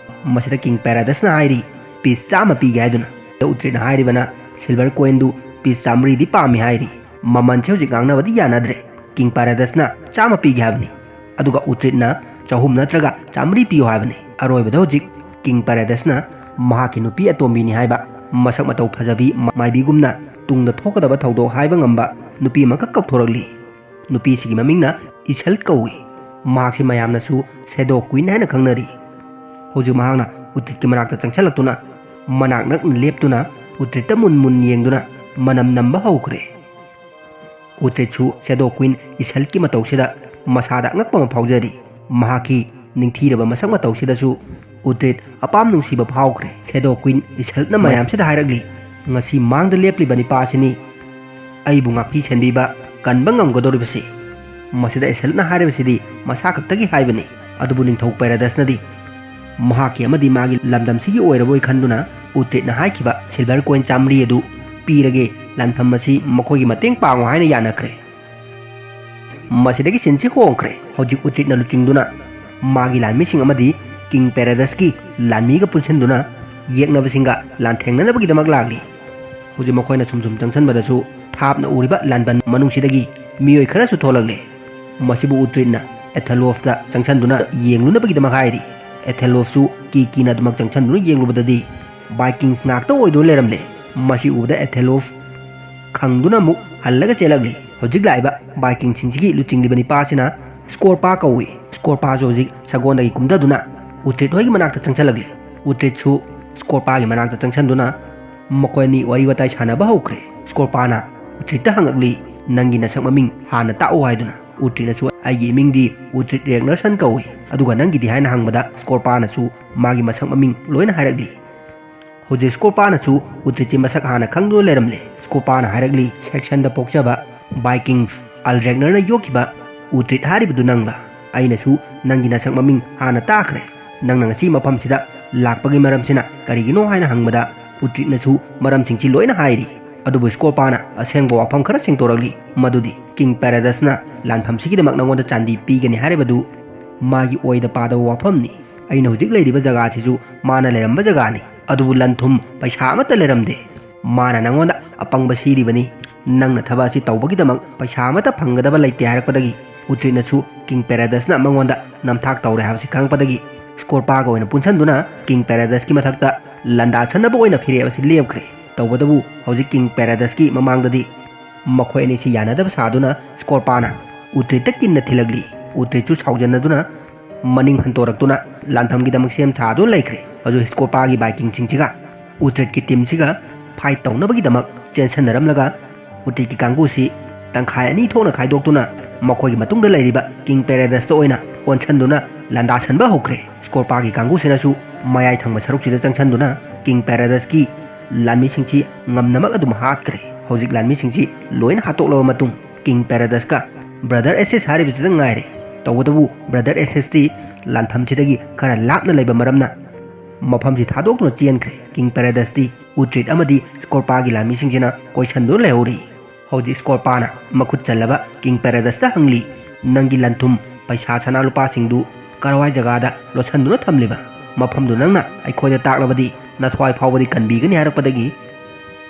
ꯃꯁꯤꯗ ꯀꯤꯡ ꯄꯦꯔꯥꯗꯁꯅ ꯍꯥꯏꯔꯤ, "ꯄꯤꯁ ꯆꯥꯝꯃ ꯄꯤꯒꯦ" ꯍꯥꯏꯗꯨꯅ꯫ ꯎꯇ꯭ꯔꯤꯠꯅ ꯍꯥꯏꯔꯤꯕꯅ, ꯁꯤꯜꯚꯔ ꯀꯣꯏꯟꯗꯨ ꯄꯤꯁ ꯆꯥꯃꯔꯤꯗꯤ ꯄꯥꯝꯃꯤ ꯍꯥꯏꯔꯤ꯫ ꯃꯃꯜꯁꯦ ꯍꯧꯖꯤꯛ ꯉꯥꯡꯅꯕꯗꯤ ꯌꯥꯅꯗ꯭ꯔꯦ꯫ ꯀꯤꯡ ꯄꯦꯔꯥꯗꯁꯅ ꯆꯥꯝꯃ ꯄꯤꯒꯦ ꯍꯥꯏꯕꯅꯤ, ꯑꯗꯨꯒ ꯎꯇ꯭ꯔꯤꯠꯅ ꯆꯍꯨꯝ ꯅꯠꯇ꯭ꯔꯒ ꯆꯥꯃꯔꯤ ꯄꯤꯌꯨ ꯍꯥꯏꯕꯅꯤ꯫ ꯑꯔꯣꯏꯕꯗ ꯍꯧꯖꯤꯛ ꯀꯤꯡ ꯄꯦꯔꯥꯗꯁꯅ ꯃꯍꯥꯛꯀꯤ ꯅꯨꯄꯤ ꯑꯇꯣꯝꯕꯤꯅꯤ ꯍꯥꯏꯕ, ꯃꯁꯛ ꯃꯇꯧ ꯐꯖꯕꯤ, ꯃꯥꯏꯕꯤꯒꯨꯝꯅ ꯇꯨꯡꯗ ꯊꯣꯛꯀꯗꯕ ꯊꯧꯗꯣꯛ ꯍꯥꯏꯕ ꯉꯝꯕ ꯅꯨꯄꯤ ꯑꯃꯈꯛ ꯀꯧꯊꯣꯔꯛꯂꯤ꯫ ꯅꯨꯄꯤꯁꯤꯒꯤ ꯃꯃꯤꯡꯅ ꯏꯁꯜ ꯀꯧꯏ꯫ ꯃꯍꯥꯛꯁꯤ ꯃꯌꯥꯝꯅꯁꯨ ꯁꯦꯗꯣ ꯀ꯭ꯋꯤꯟ ꯍꯥꯏꯅ ꯈꯪꯅꯔꯤ꯫ ꯍꯧꯖꯤꯛ ꯃꯍꯥꯛꯅ ꯎꯇ꯭ꯔꯤꯠꯀꯤ ꯃꯅꯥꯛꯇ ꯆꯪꯁꯤꯜꯂꯛꯇꯨꯅ ꯃꯅꯥꯛ ꯅꯛꯅ ꯂꯦꯞꯇꯨꯅ ꯎꯇ꯭ꯔꯤꯠꯇ ꯃꯨꯟ ꯃꯨꯟ ꯌꯦꯡꯗꯨꯅ ꯃꯅꯝ ꯅꯝꯕ ꯍꯧꯈ꯭ꯔꯦ꯫ ꯎꯇ꯭ꯔꯤꯠꯁꯨ ꯁꯦꯗꯣ ꯀ꯭ꯋꯤꯟ ꯏꯁꯜꯀꯤ ꯃꯇꯧꯁꯤꯗ ꯃꯁꯥꯗ ꯑꯉꯛꯄ ꯑꯃ ꯐꯥꯎꯖꯔꯤ꯫ ꯃꯍꯥꯛꯀꯤ ꯅꯤꯡꯊꯤꯔꯕ ꯃꯁꯛ ꯃꯇꯧꯁꯤꯗꯁꯨ ꯎꯇ꯭ꯔꯤꯠ ꯑꯄꯥꯝ ꯅꯨꯡꯁꯤꯕ ꯐꯥꯎꯈ꯭ꯔꯦ꯫ ꯁꯦꯗꯣ ꯀ꯭ꯋꯤꯟ ꯏꯁꯜꯅ ꯃꯌꯥꯝꯁꯤꯗ ꯍꯥꯏꯔꯛꯂꯤ, "ꯉꯁꯤ ꯃꯥꯡꯗ ꯂꯦꯞꯂꯤꯕ ꯅꯤꯄꯥ ꯑꯁꯤꯅꯤ ꯑꯩꯕꯨ ꯉꯥꯛꯄꯤ ꯁꯦꯟꯕꯤꯕ ꯀꯟꯕ ꯉꯝꯒꯗꯧꯔꯤꯕꯁꯤ꯫ ꯃꯁꯤꯗ ꯏꯁꯜꯅ ꯍꯥꯏꯔꯤꯕꯁꯤꯗꯤ ꯃꯁꯥ ꯈꯛꯇꯒꯤ ꯍꯥꯏꯕꯅꯤ, ꯑꯗꯨꯕꯨ ꯅꯤꯡꯊꯧ ꯄꯦꯔꯥꯗꯁꯅꯗꯤ ꯃꯍꯥꯛꯀꯤ ꯑꯃꯗꯤ ꯃꯥꯒꯤ ꯂꯝꯗꯝꯁꯤꯒꯤ ꯑꯣꯏꯔꯕꯣꯏ ꯈꯟꯗꯨꯅ ꯎꯇ꯭ꯔꯤꯠꯅ ꯍꯥꯏꯈꯤꯕ ꯁꯤꯜꯚꯔ ꯀꯣꯏꯟ ꯆꯥꯃꯔꯤ ꯑꯗꯨ ꯄꯤꯔꯒꯦ, ꯂꯥꯟꯐꯝ ꯑꯁꯤ ꯃꯈꯣꯏꯒꯤ ꯃꯇꯦꯡ ꯄꯥꯡꯉꯨ" ꯍꯥꯏꯅ ꯌꯥꯅꯈ꯭ꯔꯦ꯫ ꯃꯁꯤꯗꯒꯤ ꯁꯤꯟꯁꯤ ꯍꯣꯡꯈ꯭ꯔꯦ꯫ ꯍꯧꯖꯤꯛ ꯎꯇ꯭ꯔꯤꯠꯅ ꯂꯨꯆꯤꯡꯗꯨꯅ ꯃꯥꯒꯤ ꯂꯥꯟꯃꯤꯁꯤꯡ ꯑꯃꯗꯤ ꯀꯤꯡ ꯄꯦꯔꯥꯗꯁꯀꯤ ꯂꯥꯟꯃꯤꯒ ꯄꯨꯟꯁꯤꯟꯗꯨꯅ ꯌꯦꯛꯅꯕꯁꯤꯡꯒ ꯂꯥꯟꯊꯦꯡꯅꯅꯕꯒꯤꯗꯃꯛ ꯂꯥꯛꯂꯤ꯫ ꯍꯧꯖꯤꯛ ꯃꯈꯣꯏꯅ ꯁꯨꯝ ꯁꯨꯝ ꯆꯪꯁꯤꯟꯕꯗꯁꯨ ꯊꯥꯞꯅ ꯎꯔꯤꯕ ꯂꯥꯟꯕꯟ ꯃꯅꯨꯡꯁꯤꯗꯒꯤ ꯃꯤꯑꯣꯏ ꯈꯔꯁꯨ ꯊꯣꯛꯂꯛꯂꯦ꯫ ꯃꯁꯤꯕꯨ ꯎꯇ꯭ꯔꯤꯠꯅ ꯑꯦꯊꯦꯂꯣꯐꯇ ꯆꯪꯁꯤꯟꯗꯨꯅ ꯌꯦꯡꯂꯨꯅꯕꯒꯤꯗꯃꯛ ꯍꯥꯏꯔꯤ꯫ ꯑꯦꯊꯦꯂꯣꯐꯁꯨ ꯀꯤ ꯀꯤꯅ ꯑꯗꯨꯃꯛ ꯆꯪꯁꯤꯟꯗꯨꯅ ꯌꯦꯡꯂꯨꯕꯗꯗꯤ ꯚꯥꯏꯀꯤꯡꯁ ꯉꯥꯛꯇ ꯑꯣꯏꯗꯨꯅ ꯂꯩꯔꯝꯂꯦ꯫ ꯃꯁꯤ ꯎꯕꯗ ꯑꯦꯊꯦꯂꯣꯐ ꯈꯪꯗꯨꯅ ꯑꯃꯨꯛ ꯍꯜꯂꯒ ꯆꯦꯜꯂꯛꯂꯤ꯫ ꯍꯧꯖꯤꯛ ꯂꯥꯛꯏꯕ ꯚꯥꯏꯀꯤꯡꯁꯤꯡꯁꯤꯒꯤ ꯂꯨꯆꯤꯡꯂꯤꯕ ꯅꯤꯄꯥꯁꯤꯅ ꯁ꯭ꯀꯣꯔꯄꯥ ꯀꯧꯏ꯫ ꯁ꯭ꯀꯣꯔꯄꯥꯁꯨ ꯍꯧꯖꯤꯛ ꯁꯒꯣꯜꯗꯒꯤ ꯀꯨꯝꯊꯗꯨꯅ ꯎꯇ꯭ꯔꯤꯠ ꯍꯣꯏꯒꯤ ꯃꯅꯥꯛꯇ ꯆꯪꯁꯤꯜꯂꯛꯂꯤ꯫ ꯎꯇ꯭ꯔꯤꯠꯁꯨ ꯁ꯭ꯀꯣꯔꯄꯥꯒꯤ ꯃꯅꯥꯛꯇ ꯆꯪꯁꯤꯟꯗꯨꯅ ꯃꯈꯣꯏ ꯑꯅꯤ ꯋꯥꯔꯤ ꯋꯥꯇꯥꯏ ꯁꯥꯟꯅꯕ ꯍꯧꯈ꯭ꯔꯦ꯫ ꯁ꯭ꯀꯣꯔꯄꯥꯅ ꯎꯇ꯭ꯔꯤꯠꯇ ꯍꯪꯉꯛꯂꯤ, "ꯅꯪꯒꯤ ꯅꯁꯛ ꯃꯃꯤꯡ ꯍꯥꯟꯅ ꯇꯥꯛꯎ" ꯍꯥꯏꯗꯨꯅ꯫ ꯎꯇ꯭ꯔꯤꯠꯅꯁꯨ, "ꯑꯩꯒꯤ ꯏꯃꯤꯡꯗꯤ ꯎꯇ꯭ꯔꯤꯠ ꯔꯦꯒꯅꯔꯁꯟ ꯀꯧꯏ, ꯑꯗꯨꯒ ꯅꯪꯒꯤꯗꯤ?" ꯍꯥꯏꯅ ꯍꯪꯕꯗ ꯁ꯭ꯀꯣꯔꯄꯥꯅꯁꯨ ꯃꯥꯒꯤ ꯃꯁꯛ ꯃꯃꯤꯡ ꯂꯣꯏꯅ ꯍꯥꯏꯔꯛꯂꯤ꯫ ꯍꯧꯖꯤꯛ ꯁ꯭ꯀꯣꯔꯄꯥꯅꯁꯨ ꯎꯇ꯭ꯔꯤꯠꯁꯤ ꯃꯁꯛ ꯍꯥꯟꯅ ꯈꯪꯗꯨꯅ ꯂꯩꯔꯝꯂꯦ꯫ ꯁ꯭ꯀꯣꯔꯄꯥꯅ ꯍꯥꯏꯔꯛꯂꯤ, "ꯁꯦꯛꯁꯟꯗ ꯄꯣꯛꯆꯕ ꯚꯥꯏꯀꯤꯡꯁ ꯑꯜ ꯔꯦꯒꯅꯔꯅ ꯌꯣꯛꯈꯤꯕ ꯎꯇ꯭ꯔꯤꯠ ꯍꯥꯏꯔꯤꯕꯗꯨ ꯅꯪꯂꯥ? ꯑꯩꯅꯁꯨ ꯅꯪꯒꯤ ꯅꯁꯛ ꯃꯃꯤꯡ ꯍꯥꯟꯅ ꯇꯥꯈ꯭ꯔꯦ꯫ ꯅꯪꯅ ꯉꯁꯤ ꯃꯐꯝꯁꯤꯗ ꯂꯥꯛꯄꯒꯤ ꯃꯔꯝꯁꯤꯅ ꯀꯔꯤꯒꯤꯅꯣ?" ꯍꯥꯏꯅ ꯍꯪꯕꯗ ꯎꯇ꯭ꯔꯤꯠꯅꯁꯨ ꯃꯔꯝꯁꯤꯡꯁꯤ ꯂꯣꯏꯅ ꯍꯥꯏꯔꯤ꯫ ꯑꯗꯨꯕꯨ ꯁ꯭ꯀꯣꯔꯄꯥꯅ ꯑꯁꯦꯡꯕ ꯋꯥꯐꯝ ꯈꯔ ꯁꯦꯡꯗꯣꯔꯛꯂꯤ, ꯃꯗꯨꯗꯤ ꯀꯤꯡ ꯄꯦꯔꯥꯗꯁꯅ ꯂꯥꯟꯐꯝꯁꯤꯒꯤꯗꯃꯛ ꯅꯉꯣꯟꯗ ꯆꯥꯟꯗꯤ ꯄꯤꯒꯅꯤ ꯍꯥꯏꯔꯤꯕꯗꯨ ꯃꯥꯒꯤ ꯑꯣꯏꯗ ꯄꯥꯗꯕ ꯋꯥꯐꯝꯅꯤ꯫ ꯑꯩꯅ ꯍꯧꯖꯤꯛ ꯂꯩꯔꯤꯕ ꯖꯒꯥꯁꯤꯁꯨ ꯃꯥꯅ ꯂꯩꯔꯝꯕ ꯖꯒꯥꯅꯤ, ꯑꯗꯨꯕꯨ ꯂꯟ ꯊꯨꯝ ꯄꯩꯁꯥ ꯑꯃꯠꯇ ꯂꯩꯔꯝꯗꯦ꯫ ꯃꯥꯅ ꯅꯪꯉꯣꯟꯗ ꯑꯄꯪꯕ ꯁꯤꯔꯤꯕꯅꯤ, ꯅꯪꯅ ꯊꯕꯛ ꯑꯁꯤ ꯇꯧꯕꯒꯤꯗꯃꯛ ꯄꯩꯁꯥ ꯑꯃꯠꯇ ꯐꯪꯒꯗꯕ ꯂꯩꯇꯦ ꯍꯥꯏꯔꯛꯄꯗꯒꯤ ꯎꯇ꯭ꯔꯤꯠꯅꯁꯨ ꯀꯤꯡ ꯄꯦꯔꯥꯗꯁꯅ ꯃꯉꯣꯟꯗ ꯅꯝꯊꯥꯛ ꯇꯧꯔꯦ ꯍꯥꯏꯕꯁꯤ ꯈꯪꯉꯛꯄꯗꯒꯤ ꯁ꯭ꯀꯣꯔꯄꯥꯒ ꯑꯣꯏꯅ ꯄꯨꯟꯁꯟꯗꯨꯅ ꯀꯤꯡ ꯄꯦꯔꯥꯗꯁꯀꯤ ꯃꯊꯛꯇ ꯂꯥꯟꯗꯥꯁꯟꯅꯕ ꯑꯣꯏꯅ ꯐꯤꯔꯦꯞ ꯑꯁꯤ ꯂꯦꯞꯈ꯭ꯔꯦ꯫ ꯇꯧꯕꯇꯕꯨ ꯍꯧꯖꯤꯛ ꯀꯤꯡ ꯄꯦꯔꯥꯗꯁꯀꯤ ꯃꯃꯥꯡꯗꯗꯤ ꯃꯈꯣꯏ ꯑꯅꯤꯁꯤ ꯌꯥꯅꯗꯕ ꯁꯥꯗꯨꯅ ꯁ꯭ꯀꯣꯔꯄꯥꯅ ꯎꯇ꯭ꯔꯤꯠꯇ ꯀꯤꯟꯅ ꯊꯤꯜꯂꯛꯂꯤ꯫ ꯎꯇ꯭ꯔꯤꯠꯁꯨ ꯁꯥꯎꯖꯟꯅꯗꯨꯅ ꯃꯅꯤꯡ ꯍꯟꯇꯣꯔꯛꯇꯨꯅ ꯂꯥꯟꯐꯝꯒꯤꯗꯃꯛ ꯁꯦꯝ ꯁꯥꯗꯨꯅ ꯂꯩꯈ꯭ꯔꯦ꯫ ꯍꯧꯖꯤꯛ ꯁ꯭ꯀꯣꯔꯄꯥꯒꯤ ꯚꯥꯏꯀꯤꯡꯁꯤꯡꯁꯤꯒ ꯎꯇ꯭ꯔꯤꯠꯀꯤ ꯇꯤꯝꯁꯤꯒ ꯐꯥꯏꯠ ꯇꯧꯅꯕꯒꯤꯗꯃꯛ ꯆꯦꯟꯁꯟꯅꯔꯝꯂꯒ ꯎꯇ꯭ꯔꯤꯠꯀꯤ ꯀꯥꯡꯕꯨꯁꯤ ꯇꯪꯈꯥꯏ ꯑꯅꯤ ꯊꯣꯛꯅ ꯈꯥꯏꯗꯣꯛꯇꯨꯅ ꯃꯈꯣꯏꯒꯤ ꯃꯇꯨꯡꯗ ꯂꯩꯔꯤꯕ ꯀꯤꯡ ꯄꯦꯔꯥꯗꯁꯇ ꯑꯣꯏꯅ ꯑꯣꯟꯁꯟꯗꯨꯅ ꯂꯥꯟꯗꯥꯁꯟꯕ ꯍꯧꯈ꯭ꯔꯦ꯫ ꯁ꯭ꯀꯣꯔꯄꯥꯒꯤ ꯀꯥꯡꯕꯨꯁꯤꯅꯁꯨ ꯃꯌꯥꯏ ꯊꯪꯕ ꯁꯔꯨꯛꯁꯤꯗ ꯆꯪꯁꯟꯗꯨꯅ ꯀꯤꯡ ꯄꯦꯔꯥꯗꯁꯀꯤ ꯂꯥꯟꯃꯤꯁꯤꯡꯁꯤ ꯉꯝꯅꯃꯛ ꯑꯗꯨꯝ ꯍꯥꯠꯈ꯭ꯔꯦ꯫ ꯍꯧꯖꯤꯛ ꯂꯥꯟꯃꯤꯁꯤꯡꯁꯤ ꯂꯣꯏꯅ ꯍꯥꯠꯇꯣꯛꯂꯕ ꯃꯇꯨꯡ ꯀꯤꯡ ꯄꯦꯔꯥꯗꯁꯀ ꯕ꯭ꯔꯗꯔ ꯑꯦꯁꯤꯁ ꯍꯥꯏꯔꯤꯕꯁꯤꯗ ꯉꯥꯏꯔꯦ꯫ ꯇꯧꯕꯇꯕꯨ ꯕ꯭ꯔꯗꯔ ꯑꯦꯁꯤꯁꯇꯤ ꯂꯥꯟꯐꯝꯁꯤꯗꯒꯤ ꯈꯔ ꯂꯥꯞꯅ ꯂꯩꯕ ꯃꯔꯝꯅ ꯃꯐꯝꯁꯤ ꯊꯥꯗꯣꯛꯇꯨꯅ ꯆꯦꯟꯈ꯭ꯔꯦ꯫ ꯀꯤꯡ ꯄꯦꯔꯥꯗꯁꯇꯤ ꯎꯇ꯭ꯔꯤꯠ ꯑꯃꯗꯤ ꯁ꯭ꯀꯣꯔꯄꯥꯒꯤ ꯂꯥꯟꯃꯤꯁꯤꯡꯁꯤꯅ ꯀꯣꯏꯁꯟꯗꯨꯅ ꯂꯩꯍꯧꯔꯤ꯫ ꯍꯧꯖꯤꯛ ꯁ꯭ꯀꯣꯔꯄꯥꯅ ꯃꯈꯨꯠ ꯆꯜꯂꯕ ꯀꯤꯡ ꯄꯦꯔꯥꯗꯁꯇ ꯍꯪꯂꯤ, "ꯅꯪꯒꯤ ꯂꯟ ꯊꯨꯝ, ꯄꯩꯁꯥ, ꯁꯅꯥ ꯂꯨꯄꯥꯁꯤꯡꯗꯨ ꯀꯔꯋꯥꯏ ꯖꯒꯥꯗ ꯂꯣꯠꯁꯟꯗꯨꯅ ꯊꯝꯂꯤꯕ? ꯃꯐꯝꯗꯨ ꯅꯪꯅ ꯑꯩꯈꯣꯏꯗ ꯇꯥꯛꯂꯕꯗꯤ ꯅꯊ꯭ꯋꯥꯏ ꯐꯥꯎꯕꯗꯤ ꯀꯟꯕꯤꯒꯅꯤ" ꯍꯥꯏꯔꯛꯄꯗꯒꯤ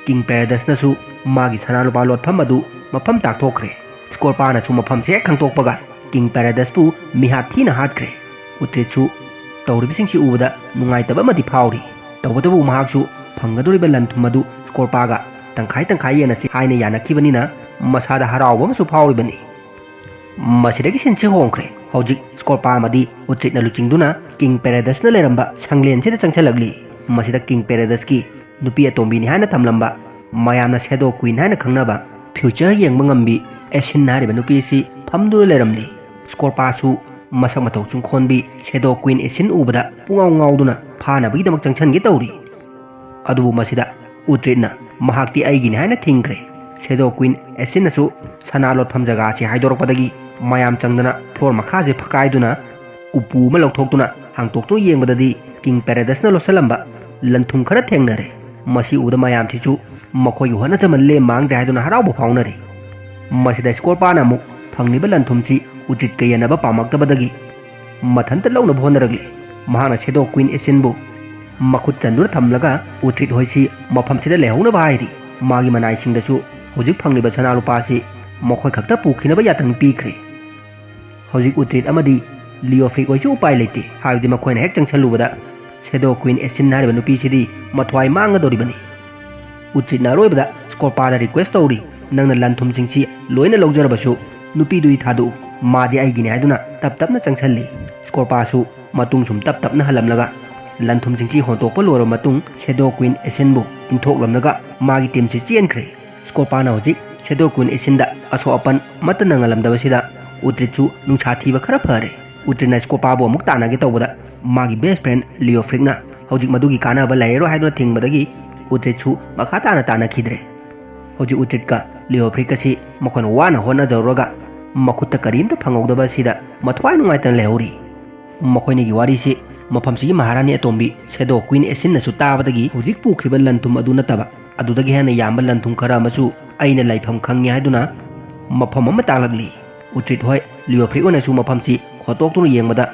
ꯀꯤꯡ ꯄꯦꯔꯥꯗꯁꯅꯁꯨ ꯃꯥꯒꯤ ꯁꯅꯥ ꯂꯨꯄꯥ ꯂꯣꯠꯐꯝ ꯑꯗꯨ ꯃꯐꯝ ꯇꯥꯛꯊꯣꯛꯈ꯭ꯔꯦ꯫ ꯁ꯭ꯀꯣꯔꯄꯥꯅꯁꯨ ꯃꯐꯝꯁꯦ ꯍꯦꯛ ꯈꯪꯗꯣꯛꯄꯒ ꯀꯤꯡ ꯄꯦꯔꯥꯗꯁꯄꯨ ꯃꯤꯍꯥꯠ ꯊꯤꯅ ꯍꯥꯠꯈ꯭ꯔꯦ꯫ ꯎꯇ꯭ꯔꯤꯠꯁꯨ ꯇꯧꯔꯤꯕꯁꯤꯡꯁꯤ ꯎꯕꯗ ꯅꯨꯡꯉꯥꯏꯇꯕ ꯑꯃꯗꯤ ꯐꯥꯎꯔꯤ꯫ ꯇꯧꯕꯇꯕꯨ ꯃꯍꯥꯛꯁꯨ ꯐꯪꯒꯗꯧꯔꯤꯕ ꯂꯟ ꯊꯨꯝ ꯑꯗꯨ ꯁ꯭ꯀꯣꯔꯄꯥꯒ ꯇꯪꯈꯥꯏ ꯇꯪꯈꯥꯏ ꯌꯦꯟꯅꯁꯤ ꯍꯥꯏꯅ ꯌꯥꯅꯈꯤꯕꯅꯤꯅ ꯃꯁꯥꯗ ꯍꯔꯥꯎꯕ ꯑꯃꯁꯨ ꯐꯥꯎꯔꯤꯕꯅꯤ꯫ ꯃꯁꯤꯗꯒꯤ ꯁꯤꯟꯁꯤ ꯍꯣꯡꯈ꯭ꯔꯦ꯫ ꯍꯧꯖꯤꯛ ꯁ꯭ꯀꯣꯔꯄꯥ ꯑꯃꯗꯤ ꯎꯇ꯭ꯔꯤꯠꯅ ꯂꯨꯆꯤꯡꯗꯨꯅ ꯀꯤꯡ ꯄꯦꯔꯥꯗꯁꯅ ꯂꯩꯔꯝꯕ ꯁꯪꯂꯦꯟꯁꯤꯗ ꯆꯪꯁꯤꯜꯂꯛꯂꯤ꯫ ꯃꯁꯤꯗ ꯀꯤꯡ ꯄꯦꯔꯥꯗꯁꯀꯤ ꯅꯨꯄꯤ ꯑꯇꯣꯝꯕꯤꯅꯤ ꯍꯥꯏꯅ ꯊꯝꯂꯝꯕ, ꯃꯌꯥꯝꯅ ꯁꯦꯗꯣ ꯀ꯭ꯋꯤꯟ ꯍꯥꯏꯅ ꯈꯪꯅꯕ, ꯐ꯭ꯌꯨꯆꯔ ꯌꯦꯡꯕ ꯉꯝꯕꯤ ꯑꯦꯁꯤꯟ ꯍꯥꯏꯔꯤꯕ ꯅꯨꯄꯤ ꯑꯁꯤ ꯐꯝꯗꯨꯅ ꯂꯩꯔꯝꯂꯤ꯫ ꯁ꯭ꯀꯣꯔꯄꯥꯁꯨ ꯃꯁꯛ ꯃꯇꯧ ꯆꯨꯡꯈꯣꯟꯕꯤ ꯁꯦꯗꯣ ꯀ꯭ꯋꯤꯟ ꯑꯦꯁꯤꯟ ꯎꯕꯗ ꯄꯨꯡꯉꯥꯎ ꯉꯥꯎꯗꯨꯅ ꯐꯥꯅꯕꯒꯤꯗꯃꯛ ꯆꯪꯁꯤꯟꯒꯦ ꯇꯧꯔꯤ꯫ ꯑꯗꯨꯕꯨ ꯃꯁꯤꯗ ꯎꯇ꯭ꯔꯤꯠꯅ ꯃꯍꯥꯛꯇꯤ ꯑꯩꯒꯤꯅꯤ ꯍꯥꯏꯅ ꯊꯤꯡꯈ꯭ꯔꯦ꯫ ꯁꯦꯗꯣ ꯀ꯭ꯋꯤꯟ ꯑꯦꯁꯤꯟꯅꯁꯨ ꯁꯅꯥ ꯂꯣꯠꯐꯝ ꯖꯒꯥ ꯑꯁꯤ ꯍꯥꯏꯗꯣꯔꯛꯄꯗꯒꯤ ꯃꯌꯥꯝ ꯆꯪꯗꯅ ꯐ꯭ꯂꯣꯔ ꯃꯈꯥꯁꯦ ꯐꯛꯀꯥꯏꯗꯨꯅ ꯎꯄꯨ ꯑꯃ ꯂꯧꯊꯣꯛꯇꯨꯅ ꯍꯥꯡꯇꯣꯛꯇꯨꯅ ꯌꯦꯡꯕꯗꯗꯤ ꯀꯤꯡ ꯄꯦꯔꯥꯗꯁꯅ ꯂꯣꯠꯁꯤꯜꯂꯝꯕ ꯂꯟ ꯊꯨꯝ ꯈꯔ ꯊꯦꯡꯅꯔꯦ꯫ ꯃꯁꯤ ꯎꯕꯗ ꯃꯌꯥꯝꯁꯤꯁꯨ ꯃꯈꯣꯏꯒꯤ ꯍꯣꯠꯅꯖꯃꯟ ꯂꯦꯝ ꯃꯥꯡꯗ꯭ꯔꯦ ꯍꯥꯏꯗꯨꯅ ꯍꯔꯥꯎꯕ ꯐꯥꯎꯅꯔꯤ꯫ ꯃꯁꯤꯗ ꯁ꯭ꯀꯣꯔꯄꯥꯅ ꯑꯃꯨꯛ ꯐꯪꯂꯤꯕ ꯂꯟ ꯊꯨꯝꯁꯤ ꯎꯇ꯭ꯔꯤꯠꯀ ꯌꯦꯟꯅꯕ ꯄꯥꯝꯃꯛꯇꯕꯗꯒꯤ ꯃꯊꯟꯇ ꯂꯧꯅꯕ ꯍꯣꯠꯅꯔꯛꯂꯤ꯫ ꯃꯍꯥꯛꯅ ꯁꯦꯗꯣ ꯀ꯭ꯋꯤꯟ ꯑꯦꯁꯤꯟꯕꯨ ꯃꯈꯨꯠ ꯆꯟꯗꯨꯅ ꯊꯝꯂꯒ ꯎꯇ꯭ꯔꯤꯠ ꯍꯣꯏꯁꯤ ꯃꯐꯝꯁꯤꯗ ꯂꯩꯍꯧꯅꯕ ꯍꯥꯏꯔꯤ꯫ ꯃꯥꯒꯤ ꯃꯅꯥꯏꯁꯤꯡꯗꯁꯨ ꯍꯧꯖꯤꯛ ꯐꯪꯂꯤꯕ ꯁꯅꯥ ꯂꯨꯄꯥꯁꯤ ꯃꯈꯣꯏ ꯈꯛꯇ ꯄꯨꯈꯤꯅꯕ ꯌꯥꯊꯪ ꯄꯤꯈ꯭ꯔꯦ꯫ ꯍꯧꯖꯤꯛ ꯎꯇ꯭ꯔꯤꯠ ꯑꯃꯗꯤ ꯂꯤꯑꯣꯐ꯭ꯔꯤꯛ ꯍꯣꯏꯁꯨ ꯎꯄꯥꯏ ꯂꯩꯇꯦ, ꯍꯥꯏꯕꯗꯤ ꯃꯈꯣꯏꯅ ꯍꯦꯛ ꯆꯪꯁꯜꯂꯨꯕꯗ ꯁꯦꯗꯣ ꯀ꯭ꯋꯤꯟ ꯑꯦꯁꯤꯟ ꯍꯥꯏꯔꯤꯕ ꯅꯨꯄꯤꯁꯤꯗꯤ ꯃꯊ꯭ꯋꯥꯏ ꯃꯥꯡꯒꯗꯧꯔꯤꯕꯅꯤ꯫ ꯎꯇ꯭ꯔꯤꯠꯅ ꯑꯔꯣꯏꯕꯗ ꯁ꯭ꯀꯣꯔꯄꯥꯗ ꯔꯤꯀ꯭ꯋꯦꯁ ꯇꯧꯔꯤ, "ꯅꯪꯅ ꯂꯟ ꯊꯨꯝꯁꯤꯡꯁꯤ ꯂꯣꯏꯅ ꯂꯧꯖꯔꯕꯁꯨ ꯅꯨꯄꯤꯗꯨꯗꯤ ꯊꯥꯗꯣꯛꯎ, ꯃꯥꯗꯤ ꯑꯩꯒꯤꯅꯤ" ꯍꯥꯏꯗꯨꯅ ꯇꯞ ꯇꯞꯅ ꯆꯪꯁꯜꯂꯤ꯫ ꯁ꯭ꯀꯣꯔꯄꯥꯁꯨ ꯃꯇꯨꯡ ꯁꯨꯝ ꯇꯞ ꯇꯞꯅ ꯍꯜꯂꯝꯂꯒ ꯂꯟ ꯊꯨꯝꯁꯤꯡꯁꯤ ꯍꯣꯟꯇꯣꯛꯄ ꯂꯣꯏꯔꯕ ꯃꯇꯨꯡ ꯁꯦꯗꯣ ꯀ꯭ꯋꯤꯟ ꯑꯦꯁꯤꯟꯕꯨ ꯏꯟꯊꯣꯛꯂꯝꯂꯒ ꯃꯥꯒꯤ ꯇꯤꯝꯁꯤ ꯆꯦꯟꯈ꯭ꯔꯦ꯫ ꯁ꯭ꯀꯣꯔꯄꯥꯅ ꯍꯧꯖꯤꯛ ꯁꯦꯗꯣ ꯀ꯭ꯋꯤꯟ ꯑꯦꯁꯤꯟꯗ ꯑꯁꯣꯛ ꯑꯄꯟ ꯑꯃꯠꯇ ꯅꯪꯍꯜꯂꯝꯗꯕꯁꯤꯗ ꯎꯇ꯭ꯔꯤꯠꯁꯨ ꯅꯨꯡꯁꯥ ꯊꯤꯕ ꯈꯔ ꯐꯔꯦ꯫ ꯎꯇ꯭ꯔꯤꯠꯅ ꯁ꯭ꯀꯣꯔꯄꯥꯕꯨ ꯑꯃꯨꯛ ꯇꯥꯟꯅꯒꯦ ꯇꯧꯕꯗ ꯃꯥꯒꯤ ꯕꯦꯁ ꯐ꯭ꯔꯦꯟ ꯂꯤꯑꯣꯐ꯭ꯔꯤꯛꯅ ꯍꯧꯖꯤꯛ ꯃꯗꯨꯒꯤ ꯀꯥꯟꯅꯕ ꯂꯩꯔꯔꯣꯏ ꯍꯥꯏꯗꯨꯅ ꯊꯤꯡꯕꯗꯒꯤ ꯎꯇ꯭ꯔꯤꯠꯁꯨ ꯃꯈꯥ ꯇꯥꯅ ꯇꯥꯟꯅꯈꯤꯗ꯭ꯔꯦ꯫ ꯍꯧꯖꯤꯛ ꯎꯇ꯭ꯔꯤꯠꯀ ꯂꯤꯑꯣꯐ꯭ꯔꯤꯛ ꯑꯁꯤ ꯃꯈꯣꯏꯅ ꯋꯥꯅ ꯍꯣꯠꯅꯖꯔꯨꯔꯒ ꯃꯈꯨꯠꯇ ꯀꯔꯤꯝꯇ ꯐꯪꯍꯧꯗꯕ ꯑꯁꯤꯗ ꯃꯊ꯭ꯋꯥꯏ ꯅꯨꯡꯉꯥꯏꯇꯅ ꯂꯩꯍꯧꯔꯤ꯫ ꯃꯈꯣꯏꯅꯤꯒꯤ ꯋꯥꯔꯤꯁꯤ ꯃꯐꯝꯁꯤꯒꯤ ꯃꯍꯥꯔꯥꯅꯤ ꯑꯇꯣꯝꯕꯤ ꯁꯦꯗꯣ ꯀ꯭ꯋꯤꯟ ꯑꯦꯁꯤꯟꯅꯁꯨ ꯇꯥꯕꯗꯒꯤ ꯍꯧꯖꯤꯛ ꯄꯨꯈ꯭ꯔꯤꯕ ꯂꯟ ꯊꯨꯝ ꯑꯗꯨ ꯅꯠꯇꯕ ꯑꯗꯨꯗꯒꯤ ꯍꯦꯟꯅ ꯌꯥꯝꯕ ꯂꯟ ꯊꯨꯝ ꯈꯔ ꯑꯃꯁꯨ ꯑꯩꯅ ꯂꯩꯐꯝ ꯈꯪꯉꯤ ꯍꯥꯏꯗꯨꯅ ꯃꯐꯝ ꯑꯃ ꯇꯥꯛꯂꯛꯂꯤ꯫ ꯎꯇ꯭ꯔꯤꯠ ꯍꯣꯏ ꯂꯤꯑꯣꯐ꯭ꯔꯤꯛ ꯑꯣꯏꯅꯁꯨ ꯃꯐꯝꯁꯤ ꯈꯣꯠꯇꯣꯛꯇꯨꯅ ꯌꯦꯡꯕꯗ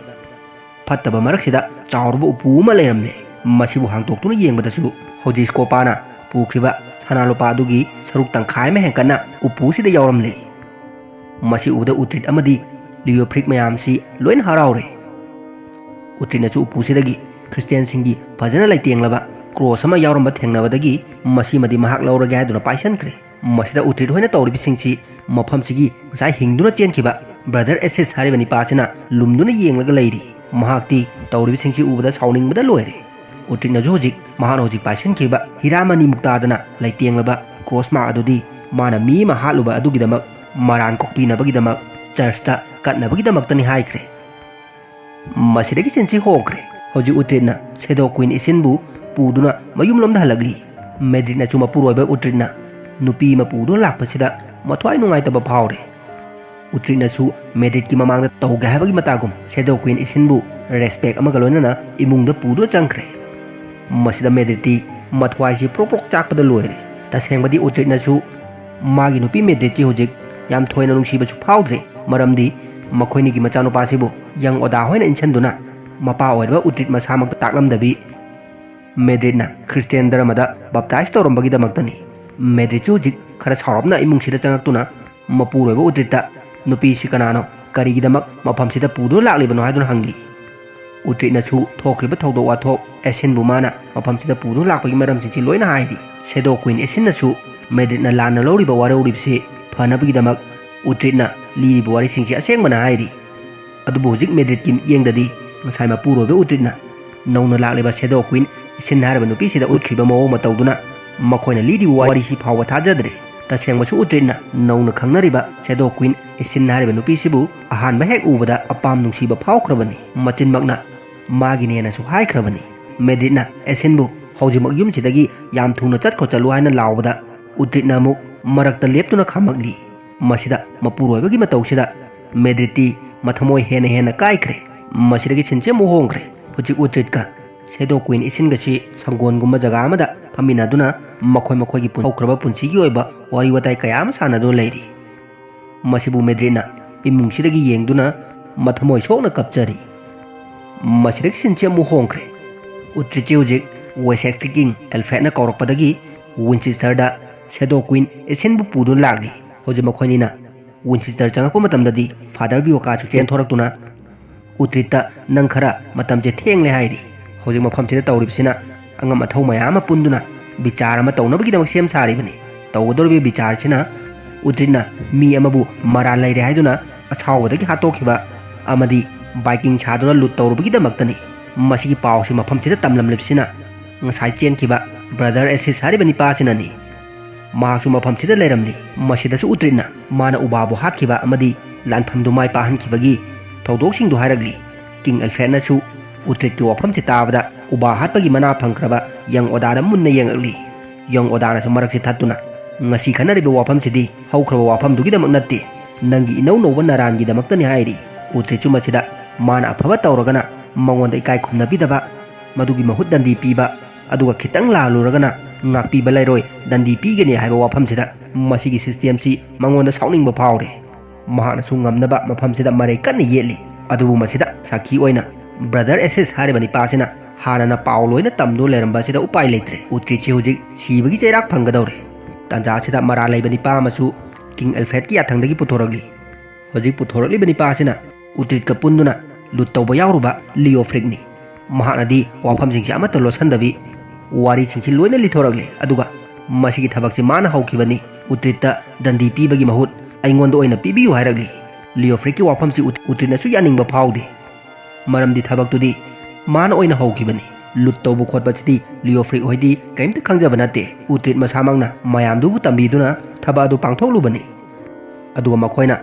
ꯐꯠꯇꯕ ꯃꯔꯛꯁꯤꯗ ꯆꯥꯎꯔꯕ ꯎꯄꯨ ꯑꯃ ꯂꯩꯔꯝꯂꯦ꯫ ꯃꯁꯤꯕꯨ ꯍꯥꯡꯇꯣꯛꯇꯨꯅ ꯌꯦꯡꯕꯗꯁꯨ ꯍꯧꯖꯤꯛ ꯁ꯭ꯀꯣꯄꯥꯅ ꯄꯨꯈ꯭ꯔꯤꯕ ꯁꯅꯥ ꯂꯨꯄꯥ ꯑꯗꯨꯒꯤ ꯁꯔꯨꯛ ꯇꯪꯈꯥꯏ ꯑꯃ ꯍꯦꯟꯀꯠꯅ ꯎꯄꯨꯁꯤꯗ ꯌꯥꯎꯔꯝꯂꯦ꯫ ꯃꯁꯤ ꯎꯕꯗ ꯎꯇ꯭ꯔꯤꯠ ꯑꯃꯗꯤ ꯂꯤꯑꯣꯐ꯭ꯔꯤꯛ ꯃꯌꯥꯝꯁꯤ ꯂꯣꯏꯅ ꯍꯔꯥꯎꯔꯦ꯫ ꯎꯇ꯭ꯔꯤꯠꯅꯁꯨ ꯎꯄꯨꯁꯤꯗꯒꯤ ꯈ꯭ꯔꯤꯁꯇꯤꯌꯥꯟꯁꯤꯡꯒꯤ ꯐꯖꯅ ꯂꯩꯇꯦꯡꯂꯕ ꯀ꯭ꯔꯣꯁ ꯑꯃ ꯌꯥꯎꯔꯝꯕ ꯊꯦꯡꯅꯕꯗꯒꯤ ꯃꯁꯤꯃꯗꯤ ꯃꯍꯥꯛ ꯂꯧꯔꯒꯦ ꯍꯥꯏꯗꯨꯅ ꯄꯥꯏꯁꯟꯈ꯭ꯔꯦ꯫ ꯃꯁꯤꯗ ꯎꯇ꯭ꯔꯤꯠ ꯍꯣꯏꯅ ꯇꯧꯔꯤꯕꯁꯤꯡꯁꯤ ꯃꯐꯝꯁꯤꯒꯤ ꯉꯁꯥꯏ ꯍꯤꯡꯗꯨꯅ ꯆꯦꯟꯈꯤꯕ ꯕ꯭ꯔꯗꯔ ꯑꯦꯁꯤꯁ ꯍꯥꯏꯔꯤꯕ ꯅꯤꯄꯥꯁꯤꯅ ꯂꯨꯝꯗꯨꯅ ꯌꯦꯡꯂꯒ ꯂꯩꯔꯤ꯫ ꯃꯍꯥꯛꯇꯤ ꯇꯧꯔꯤꯕꯁꯤꯡꯁꯤ ꯎꯕꯗ ꯁꯥꯎꯅꯤꯡꯕꯗ ꯂꯣꯏꯔꯦ꯫ ꯎꯇ꯭ꯔꯤꯠꯅꯁꯨ ꯍꯧꯖꯤꯛ ꯃꯍꯥꯛꯅ ꯍꯧꯖꯤꯛ ꯄꯥꯏꯁꯟꯈꯤꯕ ꯍꯤꯔꯥꯃꯅꯤ ꯃꯨꯛꯇꯥꯗꯅ ꯂꯩꯇꯦꯡꯂꯕ ꯀ꯭ꯔꯣꯁ ꯃꯥꯔꯛ ꯑꯗꯨꯗꯤ ꯃꯥꯅ ꯃꯤ ꯑꯃ ꯍꯥꯠꯂꯨꯕ ꯑꯗꯨꯒꯤꯗꯃꯛ ꯃꯔꯥꯟ ꯀꯣꯛꯄꯤꯅꯕꯒꯤꯗꯃꯛ ꯆꯔꯆꯇ ꯀꯠꯅꯕꯒꯤꯗꯃꯛꯇꯅꯤ ꯍꯥꯏꯈ꯭ꯔꯦ꯫ ꯃꯁꯤꯗꯒꯤ ꯁꯤꯟꯁꯤ ꯍꯣꯡꯈ꯭ꯔꯦ꯫ ꯍꯧꯖꯤꯛ ꯎꯇ꯭ꯔꯤꯠꯅ ꯁꯦꯗꯣ ꯀ꯭ꯋꯤꯟ ꯏꯁꯤꯟꯕꯨ ꯄꯨꯗꯨꯅ ꯃꯌꯨꯝꯂꯣꯝꯗ ꯍꯜꯂꯛꯂꯤ꯫ ꯃꯦꯗ꯭ꯔꯤꯠꯅꯁꯨ ꯃꯄꯨꯔꯣꯏꯕ ꯎꯇ꯭ꯔꯤꯠꯅ ꯅꯨꯄꯤ ꯑꯃ ꯄꯨꯗꯨꯅ ꯂꯥꯛꯄꯁꯤꯗ ꯃꯊ꯭ꯋꯥꯏ ꯅꯨꯡꯉꯥꯏꯇꯕ ꯐꯥꯎꯔꯦ꯫ ꯎꯇ꯭ꯔꯤꯠꯅꯁꯨ ꯃꯦꯗ꯭ꯔꯤꯠꯀꯤ ꯃꯃꯥꯡꯗ ꯇꯧꯒꯦ ꯍꯥꯏꯕꯒꯤ ꯃꯇꯥꯒꯨꯝ ꯁꯦꯗꯣ ꯀ꯭ꯋꯤꯟ ꯏꯁꯤꯟꯕꯨ ꯔꯦꯁꯄꯦꯛ ꯑꯃꯒ ꯂꯣꯏꯅꯅ ꯏꯃꯨꯡꯗ ꯄꯨꯗꯨꯅ ꯆꯪꯈ꯭ꯔꯦ꯫ ꯃꯁꯤꯗ ꯃꯦꯗ꯭ꯔꯤꯠꯇꯤ ꯃꯊ꯭ꯋꯥꯏꯁꯤ ꯄ꯭ꯔꯣꯛ ꯄ꯭ꯔꯣꯛ ꯆꯥꯛꯄꯗ ꯂꯣꯏꯔꯦ꯫ ꯇꯁꯦꯡꯕꯗꯤ ꯎꯇ꯭ꯔꯤꯠꯅꯁꯨ ꯃꯥꯒꯤ ꯅꯨꯄꯤ ꯃꯦꯗ꯭ꯔꯤꯠꯁꯤ ꯍꯧꯖꯤꯛ ꯌꯥꯝ ꯊꯣꯏꯅ ꯅꯨꯡꯁꯤꯕꯁꯨ ꯐꯥꯎꯗ꯭ꯔꯦ, ꯃꯔꯝꯗꯤ ꯃꯈꯣꯏꯅꯤꯒꯤ ꯃꯆꯥꯅꯨꯄꯥꯁꯤꯕꯨ ꯌꯪ ꯑꯣꯗꯥ ꯍꯣꯏꯅ ꯏꯟꯁꯤꯟꯗꯨꯅ ꯃꯄꯥ ꯑꯣꯏꯔꯕ ꯎꯇ꯭ꯔꯤꯠ ꯃꯁꯥꯃꯛꯇ ꯇꯥꯛꯂꯝꯗꯕꯤ ꯃꯦꯗ꯭ꯔꯤꯠꯅ ꯈ꯭ꯔꯤꯁꯇꯤꯌꯥꯟ ꯙꯔꯃꯗ ꯕꯞꯇꯥꯏꯖ ꯇꯧꯔꯝꯕꯒꯤꯗꯃꯛꯇꯅꯤ꯫ ꯃꯦꯗ꯭ꯔꯤꯠꯁꯨ ꯍꯧꯖꯤꯛ ꯈꯔ ꯁꯥꯎꯔꯞꯅ ꯏꯃꯨꯡꯁꯤꯗ ꯆꯪꯉꯛꯇꯨꯅ ꯃꯄꯨꯔꯣꯏꯕ ꯎꯗ꯭ꯔꯤꯠꯇ ꯅꯨꯄꯤꯁꯤ ꯀꯅꯥꯅꯣ, ꯀꯔꯤꯒꯤꯗꯃꯛ ꯃꯐꯝꯁꯤꯗ ꯄꯨꯗꯨꯅ ꯂꯥꯛꯂꯤꯕꯅꯣ ꯍꯥꯏꯗꯨꯅ ꯍꯪꯂꯤ꯫ ꯎꯗ꯭ꯔꯤꯠꯅꯁꯨ ꯊꯣꯛꯈ꯭ꯔꯤꯕ ꯊꯧꯗꯣꯛ ꯋꯥꯊꯣꯛ, ꯑꯦꯁꯤꯟꯕꯨ ꯃꯥꯅ ꯃꯐꯝꯁꯤꯗ ꯄꯨꯗꯨꯅ ꯂꯥꯛꯄꯒꯤ ꯃꯔꯝꯁꯤꯡꯁꯤ ꯂꯣꯏꯅ ꯍꯥꯏꯔꯤ꯫ ꯁꯦꯗꯣ ꯀ꯭ꯋꯤꯟ ꯑꯦꯁꯤꯟꯅꯁꯨ ꯃꯦꯗ꯭ꯔꯤꯠꯅ ꯂꯥꯟꯅ ꯂꯧꯔꯤꯕ ꯋꯥꯔꯧꯔꯤꯕꯁꯤ ꯐꯅꯕꯒꯤꯗꯃꯛ ꯎꯗ꯭ꯔꯤꯠꯅ ꯂꯤꯔꯤꯕ ꯋꯥꯔꯤꯁꯤꯡꯁꯤ ꯑꯁꯦꯡꯕꯅ ꯍꯥꯏꯔꯤ꯫ ꯑꯗꯨꯕꯨ ꯍꯧꯖꯤꯛ ꯃꯦꯗ꯭ꯔꯤꯠꯀꯤ ꯃꯤꯠꯌꯦꯡꯗꯗꯤ ꯉꯁꯥꯏ ꯃꯄꯨꯔꯣꯏꯕ ꯎꯗ꯭ꯔꯤꯠꯅ ꯅꯧꯅ ꯂꯥꯛꯂꯤꯕ ꯁꯦꯗꯣ ꯀ꯭ꯋꯤꯟ ꯏꯁꯤꯟ ꯍꯥꯏꯔꯤꯕ ꯅꯨꯄꯤꯁꯤꯗ ꯎꯠꯈ꯭ꯔꯤꯕ ꯃꯑꯣꯡ ꯃꯇꯧꯗꯨꯅ ꯃꯈꯣꯏꯅ ꯂꯤꯔꯤꯕ ꯋꯥꯔꯤꯁꯤ ꯐꯥꯎꯕ ꯊꯥꯖꯗ꯭ꯔꯦ꯫ ꯇꯁꯦꯡꯕꯁꯨ ꯎꯗ꯭ꯔꯤꯠꯅ ꯅꯧꯅ ꯈꯪꯅꯔꯤꯕ ꯁꯦꯗꯣ ꯀ꯭ꯋꯤꯟ ꯏꯁꯤꯟ ꯍꯥꯏꯔꯤꯕ ꯅꯨꯄꯤꯁꯤꯕꯨ ꯑꯍꯥꯟꯕ ꯍꯦꯛ ꯎꯕꯗ ꯑꯄꯥꯝ ꯅꯨꯡꯁꯤꯕ ꯐꯥꯎꯈ꯭ꯔꯕꯅꯤ꯫ ꯃꯆꯤꯟꯃꯛꯅ ꯃꯥꯒꯤꯅꯦꯅꯁꯨ ꯍꯥꯏꯈ꯭ꯔꯕꯅꯤ꯫ ꯃꯦꯗ꯭ꯔꯤꯠꯅ ꯑꯦꯁꯤꯟꯕꯨ ꯍꯧꯖꯤꯛꯃꯛ ꯌꯨꯝꯁꯤꯗꯒꯤ ꯌꯥꯝ ꯊꯨꯅ ꯆꯠꯈ꯭ꯔꯣ ꯆꯠꯂꯨ ꯍꯥꯏꯅ ꯂꯥꯎꯕꯗ ꯎꯗ꯭ꯔꯤꯠꯅ ꯑꯃꯨꯛ ꯃꯔꯛꯇ ꯂꯦꯞꯇꯨꯅ ꯈꯥꯝꯃꯛꯂꯤ꯫ ꯃꯁꯤꯗ ꯃꯄꯨꯔꯣꯏꯕꯒꯤ ꯃꯇꯧꯁꯤꯗ ꯃꯦꯗ꯭ꯔꯤꯠꯇꯤ ꯃꯊꯃꯣꯏ ꯍꯦꯟꯅ ꯍꯦꯟꯅ ꯀꯥꯏꯈ꯭ꯔꯦ꯫ ꯃꯁꯤꯗꯒꯤ ꯁꯤꯟꯁꯦ ꯑꯃꯨꯛ ꯍꯣꯡꯈ꯭ꯔꯦ꯫ ꯍꯧꯖꯤꯛ ꯎꯗ꯭ꯔꯤꯠꯀ ꯁꯦꯗꯣ ꯀ꯭ꯋꯤꯟ ꯏꯁꯤꯟꯒꯁꯤ ꯁꯪꯒꯣꯟꯒꯨꯝꯕ ꯖꯒꯥ ꯑꯃꯗ ꯐꯝꯃꯤꯟꯅꯗꯨꯅ ꯃꯈꯣꯏ ꯃꯈꯣꯏꯒꯤ ꯄꯨꯟ-, ꯍꯧꯈ꯭ꯔꯕ ꯄꯨꯟꯁꯤꯒꯤ ꯑꯣꯏꯕ ꯋꯥꯔꯤ ꯋꯥꯇꯥꯏ ꯀꯌꯥ ꯑꯃ ꯁꯥꯟꯅꯗꯨꯅ ꯂꯩꯔꯤ꯫ ꯃꯁꯤꯕꯨ ꯃꯦꯗ꯭ꯔꯤꯠꯅ ꯏꯃꯨꯡꯁꯤꯗꯒꯤ ꯌꯦꯡꯗꯨꯅ ꯃꯊꯃꯣꯏ ꯁꯣꯛꯅ ꯀꯞꯆꯔꯤ꯫ ꯃꯁꯤꯗꯒꯤ ꯁꯤꯟꯁꯤ ꯑꯃꯨꯛ ꯍꯣꯡꯈ꯭ꯔꯦ꯫ ꯎꯗ꯭ꯔꯤꯠꯁꯤ ꯍꯧꯖꯤꯛ ꯋꯦꯁꯦꯛꯁꯀꯤ ꯀꯤꯡ ꯑꯦꯜꯐ꯭ꯔꯦꯗꯅ ꯀꯧꯔꯛꯄꯗꯒꯤ ꯋꯤꯟꯆꯦꯁꯇꯔꯗ ꯁꯦꯗꯣ ꯀ꯭ꯋꯤꯟ ꯏꯁꯤꯟꯕꯨ ꯄꯨꯗꯨꯅ ꯂꯥꯛꯂꯤ꯫ ꯍꯧꯖꯤꯛ ꯃꯈꯣꯏꯅꯤꯅ ꯋꯤꯟꯆꯦꯁꯇꯔ ꯆꯪꯉꯛꯄ ꯃꯇꯝꯗꯗꯤ ꯐꯥꯗꯔ ꯕꯤꯌꯣꯀꯥꯁꯨ ꯆꯦꯟꯊꯣꯔꯛꯇꯨꯅ ꯎꯗ꯭ꯔꯤꯠꯇ ꯅꯪ ꯈꯔ ꯃꯇꯝꯁꯦ ꯊꯦꯡꯂꯦ ꯍꯥꯏꯔꯤ꯫ ꯍꯧꯖꯤꯛ ꯃꯐꯝꯁꯤꯗ ꯇꯧꯔꯤꯕꯁꯤꯅ ꯑꯉꯝ ꯑꯊꯧ ꯃꯌꯥꯝ ꯑꯃ ꯄꯨꯟꯗꯨꯅ ꯕꯤꯆꯥꯔ ꯑꯃ ꯇꯧꯅꯕꯒꯤꯗꯃꯛ ꯁꯦꯝ ꯁꯥꯔꯤꯕꯅꯤ꯫ ꯇꯧꯒꯗꯧꯔꯤꯕ ꯕꯤꯆꯥꯔꯁꯤꯅ ꯎꯗ꯭ꯔꯤꯠꯅ ꯃꯤ ꯑꯃꯕꯨ ꯃꯔꯥꯜ ꯂꯩꯔꯦ ꯍꯥꯏꯗꯨꯅ ꯑꯁꯥꯎꯕꯗꯒꯤ ꯍꯥꯠꯇꯣꯛꯈꯤꯕ ꯑꯃꯗꯤ ꯕꯥꯏꯀꯤꯡ ꯁꯥꯗꯨꯅ ꯂꯨꯠ ꯇꯧꯔꯨꯕꯒꯤꯗꯃꯛꯇꯅꯤ꯫ ꯃꯁꯤꯒꯤ ꯄꯥꯎꯁꯤ ꯃꯐꯝꯁꯤꯗ ꯇꯝꯂꯝꯂꯤꯕꯁꯤꯅ ꯉꯁꯥꯏ ꯆꯦꯟꯈꯤꯕ ꯕ꯭ꯔꯗꯔ ꯑꯦꯁꯤꯁ ꯍꯥꯏꯔꯤꯕ ꯅꯤꯄꯥꯁꯤꯅꯅꯤ꯫ ꯃꯍꯥꯛꯁꯨ ꯃꯐꯝꯁꯤꯗ ꯂꯩꯔꯝꯂꯤ꯫ ꯃꯁꯤꯗꯁꯨ ꯎꯗ꯭ꯔꯤꯠꯅ ꯃꯥꯅ ꯎꯕꯥꯕꯨ ꯍꯥꯠꯈꯤꯕ ꯑꯃꯗꯤ ꯂꯥꯟꯐꯝꯗꯨ ꯃꯥꯏ ꯄꯥꯛꯍꯟꯈꯤꯕꯒꯤ ꯊꯧꯗꯣꯛꯁꯤꯡꯗꯨ ꯍꯥꯏꯔꯛꯂꯤ꯫ ꯀꯤꯡ ꯑꯦꯜꯐ꯭ꯔꯦꯗꯅꯁꯨ ꯎꯗ꯭ꯔꯤꯠꯀꯤ ꯋꯥꯐꯝꯁꯤ ꯇꯥꯕꯗ ꯎꯕꯥ ꯍꯥꯠꯄꯒꯤ ꯃꯅꯥ ꯐꯪꯈ꯭ꯔꯕ ꯌꯪ ꯑꯣꯗꯥꯗ ꯃꯨꯟꯅ ꯌꯦꯡꯉꯛꯂꯤ꯫ ꯌꯪ ꯑꯣꯗꯥꯅꯁꯨ ꯃꯔꯛꯁꯤ ꯊꯠꯇꯨꯅ ꯉꯁꯤ ꯈꯟꯅꯔꯤꯕ ꯋꯥꯐꯝꯁꯤꯗꯤ ꯍꯧꯈ꯭ꯔꯕ ꯋꯥꯐꯝꯗꯨꯒꯤꯗꯃꯛ ꯅꯠꯇꯦ, ꯅꯪꯒꯤ ꯏꯅꯧ ꯅꯧꯕ ꯅꯔꯥꯟꯒꯤꯗꯃꯛꯇꯅꯤ ꯍꯥꯏꯔꯤ꯫ ꯎꯗ꯭ꯔꯤꯠꯁꯨ ꯃꯁꯤꯗ ꯃꯥꯅ ꯑꯐꯕ ꯇꯧꯔꯒꯅ ꯃꯉꯣꯟꯗ ꯏꯀꯥꯏ ꯈꯨꯝꯅꯕꯤꯗꯕ, ꯃꯗꯨꯒꯤ ꯃꯍꯨꯠ ꯗꯟꯗꯤ ꯄꯤꯕ, ꯑꯗꯨꯒ ꯈꯤꯇꯪ ꯂꯥꯜꯂꯨꯔꯒꯅ ꯉꯥꯛꯄꯤꯕ ꯂꯩꯔꯣꯏ, ꯗꯟꯗꯤ ꯄꯤꯒꯅꯤ ꯍꯥꯏꯕ ꯋꯥꯐꯝꯁꯤꯗ ꯃꯁꯤꯒꯤ ꯁꯤꯁꯇꯦꯝꯁꯤ ꯃꯉꯣꯟꯗ ꯁꯥꯎꯅꯤꯡꯕ ꯐꯥꯎꯔꯦ꯫ ꯃꯍꯥꯛꯅꯁꯨ ꯉꯝꯅꯕ ꯃꯐꯝꯁꯤꯗ ꯃꯔꯩ ꯀꯟꯅ ꯌꯦꯠꯂꯤ꯫ ꯑꯗꯨꯕꯨ ꯃꯁꯤꯗ ꯁꯥꯈꯤ ꯑꯣꯏꯅ ꯕ꯭ꯔꯗꯔ ꯑꯦꯁꯤꯁ ꯍꯥꯏꯔꯤꯕ ꯅꯤꯄꯥꯁꯤꯅ ꯍꯥꯟꯅꯅ ꯄꯥꯎ ꯂꯣꯏꯅ ꯇꯝꯗꯨꯅ ꯂꯩꯔꯝꯕ ꯑꯁꯤꯗ ꯎꯄꯥꯏ ꯂꯩꯇ꯭ꯔꯦ꯫ ꯎꯇ꯭ꯔꯤꯠꯁꯤ ꯍꯧꯖꯤꯛ ꯁꯤꯕꯒꯤ ꯆꯩꯔꯥꯛ ꯐꯪꯒꯗꯧꯔꯦ꯫ ꯇꯥꯟꯖꯥ ꯑꯁꯤꯗ ꯃꯔꯥꯜ ꯂꯩꯕ ꯅꯤꯄꯥ ꯑꯃꯁꯨ ꯀꯤꯡ ꯑꯦꯜꯐ꯭ꯔꯦꯗꯀꯤ ꯌꯥꯊꯪꯗꯒꯤ ꯄꯨꯊꯣꯔꯛꯂꯤ꯫ ꯍꯧꯖꯤꯛ ꯄꯨꯊꯣꯔꯛꯂꯤꯕ ꯅꯤꯄꯥ ꯑꯁꯤꯅ ꯎꯇ꯭ꯔꯤꯠꯀ ꯄꯨꯟꯗꯨꯅ ꯂꯨꯠ ꯇꯧꯕ ꯌꯥꯎꯔꯨꯕ ꯂꯤꯑꯣꯐ꯭ꯔꯤꯛꯅꯤ꯫ ꯃꯍꯥꯛꯅꯗꯤ ꯋꯥꯐꯝꯁꯤꯡꯁꯤ ꯑꯃꯠꯇ ꯂꯣꯠꯁꯤꯟꯗꯕꯤ ꯋꯥꯔꯤꯁꯤꯡꯁꯤ ꯂꯣꯏꯅ ꯂꯤꯊꯣꯔꯛꯂꯤ꯫ ꯑꯗꯨꯒ ꯃꯁꯤꯒꯤ ꯊꯕꯛꯁꯤ ꯃꯥꯅ ꯍꯧꯈꯤꯕꯅꯤ, ꯎꯇ꯭ꯔꯤꯠꯇ ꯗꯟꯗꯤ ꯄꯤꯕꯒꯤ ꯃꯍꯨꯠ ꯑꯩꯉꯣꯟꯗ ꯑꯣꯏꯅ ꯄꯤꯕꯤꯌꯨ ꯍꯥꯏꯔꯛꯂꯤ꯫ ꯂꯤꯑꯣꯐ꯭ꯔꯤꯛꯀꯤ ꯋꯥꯐꯝꯁꯤ ꯎꯇ꯭ꯔꯤꯠꯅꯁꯨ ꯌꯥꯅꯤꯡꯕ ꯐꯥꯎꯗꯦ꯫ ꯃꯔꯝꯗꯤ ꯊꯕꯛꯇꯨꯗꯤ ꯃꯥꯅ ꯑꯣꯏꯅ ꯍꯧꯈꯤꯕꯅꯤ꯫ ꯂꯨꯠ ꯇꯧꯕ ꯈꯣꯠꯄꯁꯤꯗꯤ ꯂꯤꯑꯣꯐ꯭ꯔꯤꯛ ꯍꯣꯏꯗꯤ ꯀꯔꯤꯝꯇ ꯈꯪꯖꯕ ꯅꯠꯇꯦ꯫ ꯎꯇ꯭ꯔꯤꯠ ꯃꯁꯥꯃꯛꯅ ꯃꯌꯥꯝꯗꯨꯕꯨ ꯇꯝꯕꯤꯗꯨꯅ ꯊꯕꯛ ꯑꯗꯨ ꯄꯥꯡꯊꯣꯛꯂꯨꯕꯅꯤ꯫ ꯑꯗꯨꯒ ꯃꯈꯣꯏꯅ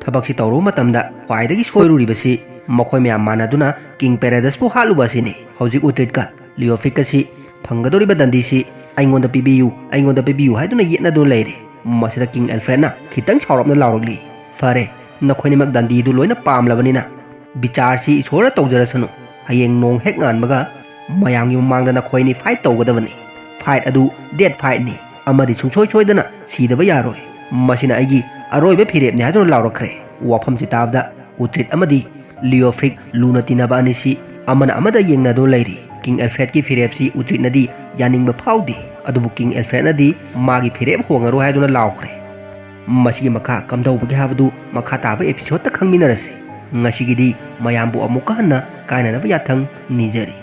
ꯊꯕꯛꯁꯤ ꯇꯧꯔꯨꯕ ꯃꯇꯝꯗ ꯈ꯭ꯋꯥꯏꯗꯒꯤ ꯁꯣꯏꯔꯨꯔꯤꯕꯁꯤ ꯃꯈꯣꯏ ꯃꯌꯥꯝ ꯃꯥꯟꯅꯗꯨꯅ ꯀꯤꯡ ꯄꯦꯔꯥꯗꯁꯄꯨ ꯍꯥꯠꯂꯨꯕ ꯑꯁꯤꯅꯤ꯫ ꯍꯧꯖꯤꯛ ꯎꯇ꯭ꯔꯤꯠꯀ ꯂꯤꯑꯣꯐ꯭ꯔꯤꯛꯀ ꯑꯁꯤ ꯐꯪꯒꯗꯧꯔꯤꯕ ꯗꯟꯗꯤꯁꯤ ꯑꯩꯉꯣꯟꯗ ꯄꯤꯕꯤꯌꯨ, ꯑꯩꯉꯣꯟꯗ ꯄꯤꯕꯤꯌꯨ ꯍꯥꯏꯗꯨꯅ ꯌꯦꯠꯅꯗꯨꯅ ꯂꯩꯔꯦ꯫ ꯃꯁꯤꯗ ꯀꯤꯡ ꯑꯦꯜꯐ꯭ꯔꯦꯗꯅ ꯈꯤꯇꯪ ꯁꯥꯎꯔꯞꯅ ꯂꯥꯎꯔꯛꯂꯤ, "ꯐꯔꯦ, ꯅꯈꯣꯏꯅꯤꯃꯛ ꯗꯟꯗꯤꯗꯨ ꯂꯣꯏꯅ ꯄꯥꯝꯂꯕꯅꯤꯅ ꯕꯤꯆꯥꯔꯁꯤ ꯏꯁꯣꯔꯅ ꯇꯧꯖꯔꯁꯅꯨ꯫ ꯍꯌꯦꯡ ꯅꯣꯡ ꯍꯦꯛ ꯉꯥꯟꯕꯒ ꯃꯌꯥꯝꯒꯤ ꯃꯃꯥꯡꯗ ꯅꯈꯣꯏꯅꯤ ꯐꯥꯏꯠ ꯇꯧꯒꯗꯕꯅꯤ꯫ ꯐꯥꯏꯠ ꯑꯗꯨ ꯗꯦꯠ ꯐꯥꯏꯠꯅꯤ ꯑꯃꯗꯤ ꯁꯨꯡꯁꯣꯏ ꯁꯣꯏꯗꯅ ꯁꯤꯗꯕ ꯌꯥꯔꯣꯏ꯫ ꯃꯁꯤꯅ ꯑꯩꯒꯤ ꯑꯔꯣꯏꯕ ꯐꯤꯔꯦꯞꯅꯤ" ꯍꯥꯏꯗꯨꯅ ꯂꯥꯎꯔꯛꯈ꯭ꯔꯦ꯫ ꯋꯥꯐꯝꯁꯤ ꯇꯥꯕꯗ ꯎꯇ꯭ꯔꯤꯠ ꯑꯃꯗꯤ ꯂꯤꯑꯣꯐ꯭ꯔꯤꯛ ꯂꯨꯅ ꯇꯤꯟꯅꯕ ꯑꯅꯤꯁꯤ ꯑꯃꯅ ꯑꯃꯗ ꯌꯦꯡꯅꯗꯨꯅ ꯂꯩꯔꯤ꯫ ꯀꯤꯡ ꯑꯦꯜꯐ꯭ꯔꯦꯗꯀꯤ ꯐꯤꯔꯦꯞꯁꯤ ꯎꯇ꯭ꯔꯤꯠꯅꯗꯤ ꯌꯥꯅꯤꯡꯕ ꯐꯥꯎꯗꯦ꯫ ꯑꯗꯨꯕꯨ ꯀꯤꯡ ꯑꯦꯜꯐ꯭ꯔꯦꯗꯅꯗꯤ ꯃꯥꯒꯤ ꯐꯤꯔꯦꯞ ꯍꯣꯡꯉꯔꯣꯏ ꯍꯥꯏꯗꯨꯅ ꯂꯥꯎꯈ꯭ꯔꯦ꯫ ꯃꯁꯤꯒꯤ ꯃꯈꯥ ꯀꯝꯗꯧꯕꯒꯦ ꯍꯥꯏꯕꯗꯨ ꯃꯈꯥ ꯇꯥꯕ ꯑꯦꯄꯤꯁꯣꯗꯇ ꯈꯪꯃꯤꯟꯅꯔꯁꯤ꯫ ꯉꯁꯤꯒꯤꯗꯤ ꯃꯌꯥꯝꯕꯨ ꯑꯃꯨꯛꯀ ꯍꯟꯅ ꯀꯥꯏꯅꯅꯕ ꯌꯥꯊꯪ ꯅꯤꯖꯔꯤ꯫